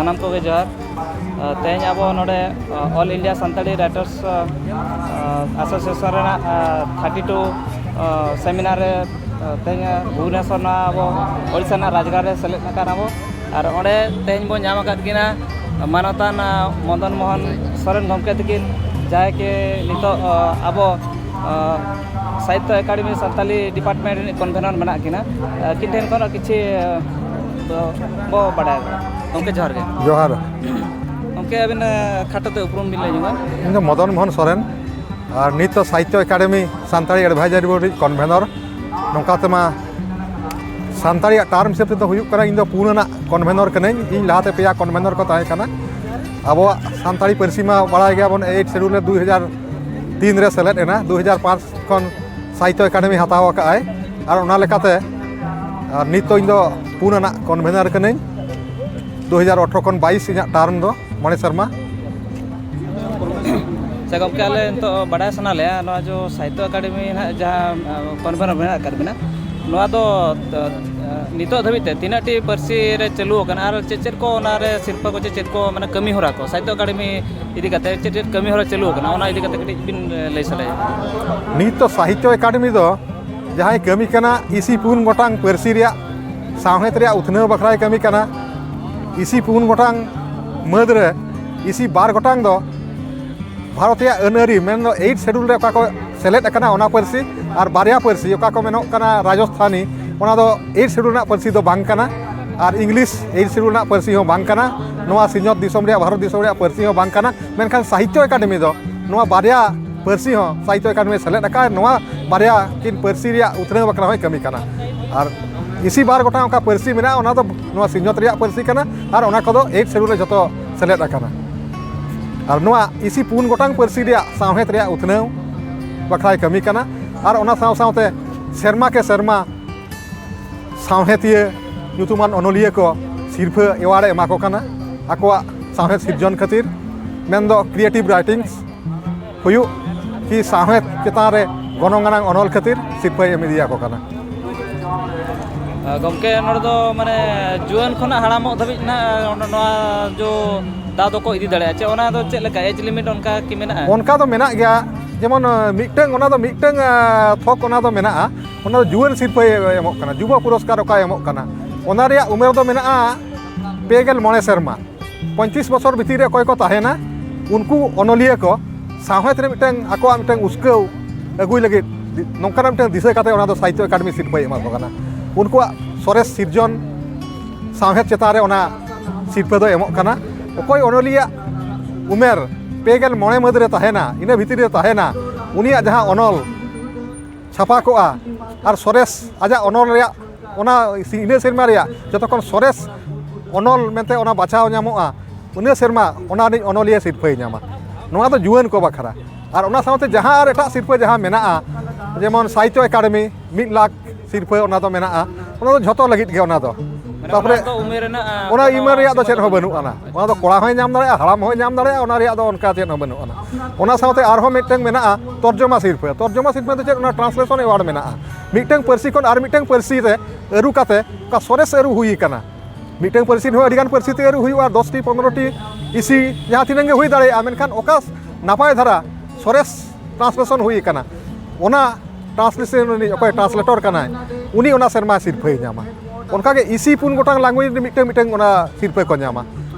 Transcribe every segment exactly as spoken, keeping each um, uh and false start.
ᱥᱟᱱᱟᱢ ᱠᱚᱜᱮ ᱡᱚᱦᱟᱨ᱾ ᱛᱮᱦᱮᱧ ᱟᱵᱚ ᱱᱚᱰᱮ All India Santali Writers Association ᱨᱮᱱᱟᱜ ᱛᱷᱟᱨᱴᱤ ᱴᱩ ᱥᱮᱢᱤᱱᱟᱨ ᱨᱮ ᱛᱮᱦᱮᱧ ᱵᱷᱩᱵᱽᱱᱮᱥᱚᱨ, ᱱᱚᱣᱟ ᱟᱵᱚ ᱳᱰᱤᱥᱟ ᱨᱮᱱᱟᱜ ᱨᱟᱡᱽᱜᱟᱲ ᱨᱮ ᱥᱮᱞᱮᱫ ᱟᱠᱟᱱ ᱟᱵᱚ᱾ ᱟᱨ ᱚᱸᱰᱮ ᱛᱮᱦᱮᱧ ᱵᱚᱱ ᱧᱟᱢ ᱟᱠᱟᱫ ᱠᱤᱱᱟ ᱢᱟᱱᱚᱛᱟᱱ ᱢᱚᱫᱚᱱ ᱢᱳᱦᱚᱱ ᱥᱚᱨᱮᱱ ᱜᱚᱢᱠᱮ ᱛᱟᱹᱠᱤᱱ, ᱡᱟᱦᱟᱸᱭ ᱠᱤ ᱱᱤᱛᱚᱜ ᱟᱵᱚ ᱥᱟᱦᱤᱛᱛᱚ ᱮᱠᱟᱰᱮᱢᱤ ᱥᱟᱱᱛᱟᱞᱤ ᱰᱤᱯᱟᱨᱴᱢᱮᱱᱴ ᱨᱤᱱᱤᱡ ᱠᱚᱱᱵᱷᱮᱱᱚᱨ ᱢᱮᱱᱟᱜ ᱠᱤᱱᱟ᱾ ᱟᱹᱠᱤᱱ ᱴᱷᱮᱱ ᱠᱷᱚᱱ ᱠᱤᱪᱷᱤ ᱵᱚ ᱵᱟᱰᱟᱭᱟ᱾ ᱜᱚᱢᱠᱮ, ᱡᱚᱦᱟᱨ ᱜᱮ᱾ ᱡᱚᱦᱟᱨ᱾ ᱜᱚᱢᱠᱮ, ᱟᱹᱵᱤᱱ ᱠᱷᱟᱴᱚ ᱛᱮ ᱩᱯᱨᱩᱢ ᱵᱤᱱ ᱞᱟᱹᱭ ᱧᱚᱜᱟ᱾ ᱤᱧ ᱫᱚ ᱢᱚᱫᱚᱱ ᱢᱳᱦᱚᱱ ᱥᱚᱨᱮᱱ, ᱟᱨ ᱱᱤᱛ ᱫᱚ ᱥᱟᱦᱤᱛᱛᱚ ᱮᱠᱟᱰᱮᱢᱤ ᱥᱟᱱᱛᱟᱲᱤ ᱮᱰᱵᱷᱟᱭᱡᱟᱨᱤ ᱵᱳᱨᱰ ᱨᱤᱱᱤᱡ ᱠᱚᱱᱵᱷᱮᱱᱚᱨ᱾ ᱱᱚᱝᱠᱟ ᱛᱮᱢᱟ ᱥᱟᱱᱛᱟᱲᱤᱭᱟᱜ ᱴᱟᱨᱢ ᱦᱤᱥᱟᱹᱵ ᱛᱮᱫᱚ ᱦᱩᱭᱩᱜ ᱠᱟᱱᱟ, ᱤᱧ ᱫᱚ ᱯᱩᱱ ᱟᱱᱟᱜ ᱠᱚᱱᱵᱷᱮᱱᱚᱨ ᱠᱟᱹᱱᱟᱹᱧ᱾ ᱤᱧ ᱞᱟᱦᱟᱛᱮ ᱯᱮᱭᱟ ᱠᱚᱱᱵᱷᱮᱱᱚᱨ ᱠᱚ ᱛᱟᱦᱮᱸ ᱠᱟᱱᱟ᱾ ᱟᱵᱚᱣᱟᱜ ᱥᱟᱱᱛᱟᱲᱤ ᱯᱟᱹᱨᱥᱤ ᱢᱟ ᱵᱟᱲᱟᱭ ᱜᱮᱭᱟᱵᱚᱱ, ᱮᱭᱤᱴ ᱥᱮᱰᱩᱞ ᱨᱮ ᱫᱩ ᱦᱟᱡᱟᱨ ᱛᱤᱱ ᱨᱮ ᱥᱮᱞᱮᱫ ᱮᱱᱟ, ᱫᱩ ᱦᱟᱡᱟᱨ ᱯᱟᱸᱪ ᱠᱷᱚᱱ ᱥᱟᱦᱤᱛᱛᱚ ᱮᱠᱟᱰᱮᱢᱤ ᱦᱟᱛᱟᱣ ᱟᱠᱟᱫ ᱟᱭ᱾ ᱟᱨ ᱚᱱᱟ ᱞᱮᱠᱟᱛᱮ, ᱟᱨ ᱱᱤᱛ ᱫᱚ ᱤᱧ ᱫᱚ ᱯᱩᱱ ᱟᱱᱟᱜ ᱠᱚᱱᱵᱷᱮᱱᱚᱨ ᱠᱟᱹᱱᱟᱹᱧ, ᱫᱩ ᱦᱟᱡᱟᱨ ᱟᱴᱷᱨᱚ ᱠᱷᱚᱱ ᱵᱟᱭᱤᱥ ᱤᱧᱟᱹᱜ ᱴᱟᱨᱢ ᱫᱚ, ᱢᱚᱬᱮ ᱥᱮᱨᱢᱟ᱾ ᱥᱮ ᱜᱚᱢᱠᱮ, ᱟᱞᱮ ᱱᱤᱛᱚᱜ ᱵᱟᱰᱟᱭ ᱥᱟᱱᱟ ᱞᱮᱭᱟ, ᱱᱚᱣᱟ ᱡᱚ ᱥᱟᱦᱤᱛᱛᱚ ᱮᱠᱟᱰᱮᱢᱤ ᱱᱟᱦᱟᱜ ᱡᱟᱦᱟᱸ ᱠᱚᱱᱵᱷᱮᱱᱚᱨ ᱢᱮᱱᱟᱜ ᱟᱠᱟᱫ ᱵᱤᱱᱟ, ᱱᱚᱣᱟ ᱫᱚ ᱱᱤᱛᱚᱜ ᱫᱷᱟᱹᱵᱤᱡ ᱛᱮ ᱛᱤᱱᱟᱹᱜ ᱴᱤ ᱯᱟᱹᱨᱥᱤ ᱨᱮ ᱪᱟᱹᱞᱩ ᱟᱠᱟᱱᱟ ᱟᱨ ᱪᱮᱫ ᱪᱮᱫ ᱠᱚ ᱚᱱᱟ ᱨᱮ ᱥᱤᱨᱯᱟᱹ ᱠᱚ, ᱪᱮᱫ ᱪᱮᱫ ᱠᱚ, ᱢᱟᱱᱮ, ᱠᱟᱹᱢᱤ ᱦᱚᱨᱟ ᱠᱚ ᱥᱟᱦᱤᱛᱛᱚ ᱮᱠᱟᱰᱮᱢᱤ ᱤᱫᱤ ᱠᱟᱛᱮ ᱪᱮᱫ ᱪᱮᱫ ᱠᱟᱹᱢᱤ ᱦᱚᱨᱟ ᱪᱟᱹᱞᱩ ᱟᱠᱟᱱᱟ, ᱚᱱᱟ ᱤᱫᱤ ᱠᱟᱛᱮ ᱠᱟᱹᱴᱤᱡ ᱵᱤᱱ ᱞᱟᱹᱭ ᱥᱟᱰᱮᱭᱟ᱾ ᱱᱤᱛ ᱫᱚ ᱥᱟᱦᱤᱛᱛᱚ ᱮᱠᱟᱰᱮᱢᱤ ᱫᱚ ᱡᱟᱦᱟᱸᱭ ᱠᱟᱹᱢᱤ ᱠᱟᱱᱟ, ᱤᱥᱤ ᱯᱩᱱ ᱜᱚᱴᱟᱝ ᱯᱟᱹᱨᱥᱤ ᱨᱮᱭᱟᱜ ᱥᱟᱶᱦᱮᱫ ᱨᱮᱭᱟᱜ ᱩᱛᱱᱟᱹᱣ ᱵᱟᱠᱷᱨᱟᱭ ᱠᱟᱹᱢᱤ ᱠᱟᱱᱟ᱾ ᱤᱥᱤ ᱯᱩᱱ ᱜᱚᱴᱟᱝ ᱢᱟᱹᱫᱽ ᱨᱮ ᱤᱥᱤ ᱵᱟᱨ ᱜᱚᱴᱟᱝ ᱫᱚ ᱵᱷᱟᱨᱚᱛ ᱨᱮᱭᱟᱜ ᱟᱹᱱ ᱟᱹᱨᱤ, ᱢᱮᱱᱫᱚ ᱮᱭᱤᱴ ᱥᱮᱰᱩᱞ ᱨᱮ ᱚᱠᱟ ᱠᱚ ᱥᱮᱞᱮᱫ ᱟᱠᱟᱱᱟ, ᱚᱱᱟ ᱯᱟᱹᱨᱥᱤ, ᱟᱨ ᱵᱟᱨᱭᱟ ᱯᱟᱹᱨᱥᱤ, ᱚᱠᱟ ᱠᱚ ᱢᱮᱱᱚᱜ ᱠᱟᱱᱟ ᱨᱟᱡᱚᱥᱛᱷᱟᱱᱤ, ᱚᱱᱟ ᱫᱚ ᱮᱭᱤᱴ ᱥᱮᱰᱩᱞ ᱨᱮᱱᱟᱜ ᱯᱟᱹᱨᱥᱤ ᱫᱚ ᱵᱟᱝ ᱠᱟᱱᱟ, ᱟᱨ ᱤᱝᱞᱤᱥ ᱮᱭᱤᱴ ᱥᱮᱰᱩᱞ ᱨᱮᱱᱟᱜ ᱯᱟᱹᱨᱥᱤ ᱦᱚᱸ ᱵᱟᱝ ᱠᱟᱱᱟ, ᱱᱚᱣᱟ ᱥᱤᱧᱚᱛ ᱫᱤᱥᱚᱢ ᱨᱮᱭᱟᱜ, ᱵᱷᱟᱨᱚᱛ ᱫᱤᱥᱚᱢ ᱨᱮᱭᱟᱜ ᱯᱟᱹᱨᱥᱤ ᱦᱚᱸ ᱵᱟᱝ ᱠᱟᱱᱟ᱾ ᱢᱮᱱᱠᱷᱟᱱ ᱥᱟᱦᱤᱛᱛᱚ ᱮᱠᱟᱰᱮᱢᱤ ᱫᱚ ᱱᱚᱣᱟ ᱵᱟᱨᱭᱟ ᱯᱟᱹᱨᱥᱤ ᱦᱚᱸ ᱥᱟᱦᱤᱛᱛᱚ ᱮᱠᱟᱰᱮᱢᱤ ᱥᱮᱞᱮᱫ ᱟᱠᱟᱫ, ᱱᱚᱣᱟ ᱵᱟᱨᱭᱟ ᱠᱤᱱ ᱯᱟᱹᱨᱥᱤ ᱨᱮᱭᱟᱜ ᱩᱛᱱᱟᱹᱣ ᱵᱟᱠᱷᱨᱟ ᱦᱚᱸᱭ ᱠᱟᱹᱢᱤ ᱠᱟᱱᱟ᱾ ᱟᱨ ᱤᱥᱤ ᱵᱟᱨ ᱜᱚᱴᱟᱝ ᱚᱠᱟ ᱯᱟᱹᱨᱥᱤ ᱢᱮᱱᱟᱜᱼᱟ, ᱚᱱᱟ ᱫᱚ ᱱᱚᱣᱟ ᱥᱤᱧᱚᱛ ᱨᱮᱭᱟᱜ ᱯᱟᱹᱨᱥᱤ ᱠᱟᱱᱟ, ᱟᱨ ᱚᱱᱟ ᱠᱚᱫᱚ ᱮᱭᱤᱴ ᱥᱮᱰᱩᱞ ᱨᱮ ᱡᱷᱚᱛᱚ ᱥᱮᱞᱮᱫ ᱟᱠᱟᱱᱟ᱾ ᱟᱨ ᱱᱚᱣᱟ ᱤᱥᱤ ᱯᱩᱱ ᱜᱚᱴᱟᱝ ᱯᱟᱹᱨᱥᱤ ᱨᱮᱭᱟᱜ ᱥᱟᱶᱦᱮᱫ ᱨᱮᱭᱟᱜ ᱩᱛᱱᱟᱹᱣ ᱵᱟᱠᱷᱨᱟᱭ ᱠᱟᱹᱢᱤ ᱠᱟᱱᱟ᱾ ᱟᱨ ᱚᱱᱟ ᱥᱟᱶ ᱥᱟᱶᱛᱮ ᱥᱮᱨᱢᱟ ᱠᱮ ᱥᱮᱨᱢᱟ ᱥᱟᱶᱦᱮᱫᱤᱭᱟᱹ, ᱧᱩᱛᱩᱢᱟᱱ ᱚᱱᱚᱞᱤᱭᱟᱹ ᱠᱚ ᱥᱤᱨᱯᱷᱟᱹ, ᱮᱣᱟᱨᱰ ᱮ ᱮᱢᱟ ᱠᱚ ᱠᱟᱱᱟ, ᱟᱠᱚᱣᱟᱜ ᱥᱟᱶᱦᱮᱫ ᱥᱤᱨᱡᱚᱱ ᱠᱷᱟᱹᱛᱤᱨ, ᱢᱮᱱᱫᱚ ᱠᱨᱤᱭᱮᱴᱤᱵᱷ ᱨᱟᱭᱴᱤᱝᱥ ᱦᱩᱭᱩᱜ ᱠᱤ ᱥᱟᱶᱦᱮᱫ ᱪᱮᱛᱟᱱ ᱨᱮ ᱜᱚᱱᱚᱝ ᱟᱱᱟᱝ ᱚᱱᱚᱞ ᱠᱷᱟᱹᱛᱤᱨ ᱥᱤᱨᱯᱷᱟᱹᱭ ᱮᱢ ᱤᱫᱤᱭᱟᱠᱚ ᱠᱟᱱᱟ᱾ ᱜᱚᱢᱠᱮ, ᱱᱚᱰᱮ ᱫᱚ ᱢᱟᱱᱮ ᱡᱩᱣᱟᱹᱱ ᱠᱷᱚᱱᱟᱜ ᱦᱟᱲᱟᱢᱚᱜ ᱫᱷᱟᱹᱵᱤᱡ ᱱᱟᱜ ᱱᱚᱣᱟ ᱡᱚ ᱫᱟ ᱫᱚᱠᱚ ᱤᱫᱤ ᱫᱟᱲᱮᱭᱟᱜᱼᱟ ᱪᱮ? ᱚᱱᱟ ᱫᱚ ᱪᱮᱫ ᱞᱮᱠᱟ, ᱮᱡᱽ ᱞᱤᱢᱤᱴ ᱚᱱᱠᱟ ᱠᱤ ᱢᱮᱱᱟᱜᱼᱟ? ᱚᱱᱠᱟ ᱫᱚ ᱢᱮᱱᱟᱜ ᱜᱮᱭᱟ᱾ ᱡᱮᱢᱚᱱ ᱢᱤᱫᱴᱟᱝ, ᱚᱱᱟ ᱫᱚ ᱢᱤᱫᱴᱟᱝ ᱛᱷᱚᱠ ᱚᱱᱟ ᱫᱚ ᱢᱮᱱᱟᱜᱼᱟ, ᱚᱱᱟ ᱫᱚ ᱡᱩᱣᱟᱹᱱ ᱥᱤᱨᱯᱟᱹᱭ ᱮᱢᱚᱜ ᱠᱟᱱᱟ, ᱡᱩᱵᱚ ᱯᱩᱨᱚᱥᱠᱟᱨ ᱚᱠᱟᱭ ᱮᱢᱚᱜ ᱠᱟᱱᱟ᱾ ᱚᱱᱟ ᱨᱮᱭᱟᱜ ᱩᱢᱮᱨ ᱫᱚ ᱢᱮᱱᱟᱜᱼᱟ ᱯᱮ ᱜᱮᱞ ᱢᱚᱬᱮ ᱥᱮᱨᱢᱟ᱾ ᱯᱚᱸᱭᱛᱨᱤᱥ ᱵᱚᱪᱷᱚᱨ ᱵᱷᱤᱛᱤᱨ ᱨᱮ ᱚᱠᱚᱭ ᱠᱚ ᱛᱟᱦᱮᱱᱟ, ᱩᱱᱠᱩ ᱚᱱᱚᱞᱤᱭᱟᱹ ᱠᱚ ᱥᱟᱶᱦᱮᱫ ᱨᱮ ᱢᱤᱫᱴᱟᱝ ᱟᱠᱚᱣᱟᱜ ᱢᱤᱫᱴᱟᱝ ᱩᱥᱠᱟᱹᱣ ᱟᱹᱜᱩᱭ ᱞᱟᱹᱜᱤᱫ ᱱᱚᱝᱠᱟᱱᱟᱜ ᱢᱤᱫᱴᱟᱝ ᱫᱤᱥᱟᱹ ᱠᱟᱛᱮ ᱚᱱᱟ ᱫᱚ ᱥᱟᱦᱤᱛᱛᱚ ᱮᱠᱟᱰᱮᱢᱤ ᱥᱤᱨᱯᱟᱹᱭ ᱮᱢᱟ ᱠᱚ ᱠᱟᱱᱟ᱾ ᱩᱱᱠᱩᱣᱟᱜ ᱥᱚᱨᱮᱥ ᱥᱤᱨᱡᱚᱱ ᱥᱟᱶᱦᱮᱫ ᱪᱮᱛᱟᱱ ᱨᱮ ᱚᱱᱟ ᱥᱤᱨᱯᱟᱹ ᱫᱚ ᱮᱢᱚᱜ ᱠᱟᱱᱟ᱾ ᱚᱠᱚᱭ ᱚᱱᱚᱞᱤᱭᱟᱹ ᱩᱢᱮᱨ ᱯᱮ ᱜᱮᱞ ᱢᱚᱬᱮ ᱢᱟᱹᱫᱽ ᱨᱮ ᱛᱟᱦᱮᱱᱟ, ᱤᱱᱟᱹ ᱵᱷᱤᱛᱤᱨ ᱨᱮ ᱛᱟᱦᱮᱱᱟ, ᱩᱱᱤᱭᱟᱜ ᱡᱟᱦᱟᱸ ᱚᱱᱚᱞ ᱪᱷᱟᱯᱟ ᱠᱚᱜᱼᱟ ᱟᱨ ᱥᱚᱨᱮᱥ ᱟᱡᱟᱜ ᱚᱱᱚᱞ ᱨᱮᱭᱟᱜ ᱚᱱᱟ ᱤᱱᱟᱹ ᱥᱮᱨᱢᱟ ᱨᱮᱭᱟᱜ ᱡᱚᱛᱚ ᱠᱷᱚᱱ ᱥᱚᱨᱮᱥ ᱚᱱᱚᱞ ᱢᱮᱱᱛᱮ ᱚᱱᱟ ᱵᱟᱪᱷᱟᱣ ᱧᱟᱢᱚᱜᱼᱟ, ᱩᱱᱟᱹ ᱥᱮᱨᱢᱟ ᱚᱱᱟ ᱨᱤᱱᱤᱡ ᱚᱱᱚᱞᱤᱭᱟᱹ ᱥᱤᱨᱯᱟᱹᱭ ᱧᱟᱢᱟ᱾ ᱱᱚᱣᱟ ᱫᱚ ᱡᱩᱣᱟᱹᱱ ᱠᱚ ᱵᱟᱠᱷᱨᱟ᱾ ᱟᱨ ᱚᱱᱟ ᱥᱟᱶᱛᱮ ᱡᱟᱦᱟᱸ ᱟᱨ ᱮᱴᱟᱜ ᱥᱤᱨᱯᱟᱹ ᱡᱟᱦᱟᱸ ᱢᱮᱱᱟᱜᱼᱟ, ᱡᱮᱢᱚᱱ ᱥᱟᱦᱤᱛᱛᱚ ᱮᱠᱟᱰᱮᱢᱤ ᱢᱤᱫ ᱞᱟᱠᱷ ᱥᱤᱨᱯᱟᱹ ᱚᱱᱟ ᱫᱚ ᱢᱮᱱᱟᱜᱼᱟ, ᱚᱱᱟ ᱫᱚ ᱡᱷᱚᱛᱚ ᱞᱟᱹᱜᱤᱫ ᱜᱮ ᱚᱱᱟ ᱫᱚ᱾ ᱢᱟᱱᱮ ᱛᱟᱯᱚᱨᱮ ᱚᱱᱟ ᱫᱚ ᱩᱢᱮᱨ ᱨᱮᱱᱟᱜ, ᱚᱱᱟ ᱠᱳᱱᱳ ᱩᱢᱮᱨ ᱨᱮᱭᱟᱜ ᱫᱚ ᱥᱤᱢᱟᱹ ᱪᱮᱫ ᱦᱚᱸ ᱵᱟᱹᱱᱩᱜ ᱵᱟᱹᱱᱩᱜ ᱟᱱᱟ᱾ ᱚᱱᱟ ᱫᱚ ᱠᱚᱲᱟ ᱦᱚᱸᱭ ᱧᱟᱢ ᱫᱟᱲᱮᱭᱟᱜᱼᱟ, ᱦᱟᱲᱟᱢ ᱦᱚᱸᱭ ᱧᱟᱢ ᱫᱟᱲᱮᱭᱟᱜᱼᱟ, ᱚᱱᱟ ᱨᱮᱭᱟᱜ ᱫᱚ ᱚᱱᱠᱟ ᱪᱮᱫ ᱦᱚᱸ ᱵᱟᱹᱱᱩᱜ ᱟᱱᱟ᱾ ᱚᱱᱟ ᱥᱟᱶᱛᱮ ᱟᱨᱦᱚᱸ ᱢᱤᱫᱴᱟᱝ ᱢᱮᱱᱟᱜᱼᱟ ᱛᱚᱨᱡᱚᱢᱟ ᱥᱤᱨᱯᱟᱹ᱾ ᱛᱚᱨᱡᱚᱢᱟ ᱥᱤᱨᱯᱟᱹ ᱫᱚ ᱪᱮᱫ? ᱚᱱᱟ translation award ᱢᱮᱱᱟᱜᱼᱟ᱾ ᱢᱤᱫᱴᱟᱝ ᱯᱟᱹᱨᱥᱤ ᱠᱷᱚᱱ ᱟᱨ ᱢᱤᱫᱴᱟᱝ ᱯᱟᱹᱨᱥᱤ ᱨᱮ ᱟᱹᱨᱩ ᱠᱟᱛᱮ ᱚᱠᱟ ᱥᱚᱨᱮᱥ ᱟᱹᱨᱩ ᱦᱩᱭ ᱟᱠᱟᱱᱟ᱾ ᱢᱤᱫᱴᱟᱝ ᱯᱟᱹᱨᱥᱤ ᱨᱮᱦᱚᱸ ᱟᱹᱰᱤᱜᱟᱱ ᱯᱟᱹᱨᱥᱤ ᱛᱮ ᱟᱹᱨᱩ ᱦᱩᱭᱩᱜᱼᱟ, ᱫᱚᱥ ᱴᱤ ᱯᱚᱱᱨᱚ ᱴᱤ ᱤᱥᱤ ᱡᱟᱦᱟᱸ ᱛᱤᱱᱟᱹᱜ ᱜᱮ ᱦᱩᱭ ᱫᱟᱲᱮᱭᱟᱜᱼᱟ, ᱢᱮᱱᱠᱷᱟᱱ ᱚᱠᱟ ᱱᱟᱯᱟᱭ ᱫᱷᱟᱨᱟ ᱥᱚᱨᱮᱥ translation ᱦᱩᱭ ᱟᱠᱟᱱᱟ, ᱚᱱᱟ translation ᱨᱤᱱᱤᱡ ᱚᱠᱚᱭ translator ᱠᱟᱱᱟᱭ, ᱩᱱᱤ ᱚᱱᱟ ᱥᱮᱨᱢᱟ ᱥᱤᱨᱯᱟᱹᱭ ᱧᱟᱢᱟ᱾ ᱚᱱᱠᱟᱜᱮ ᱤᱥᱤ ᱯᱩᱱ ᱜᱚᱴᱟᱝ language ᱨᱮ ᱢᱤᱫᱴᱟᱝ ᱢᱤᱫᱴᱟᱝ ᱚᱱᱟ ᱥᱤᱨᱯᱟᱹ ᱠᱚ ᱧᱟᱢᱟ᱾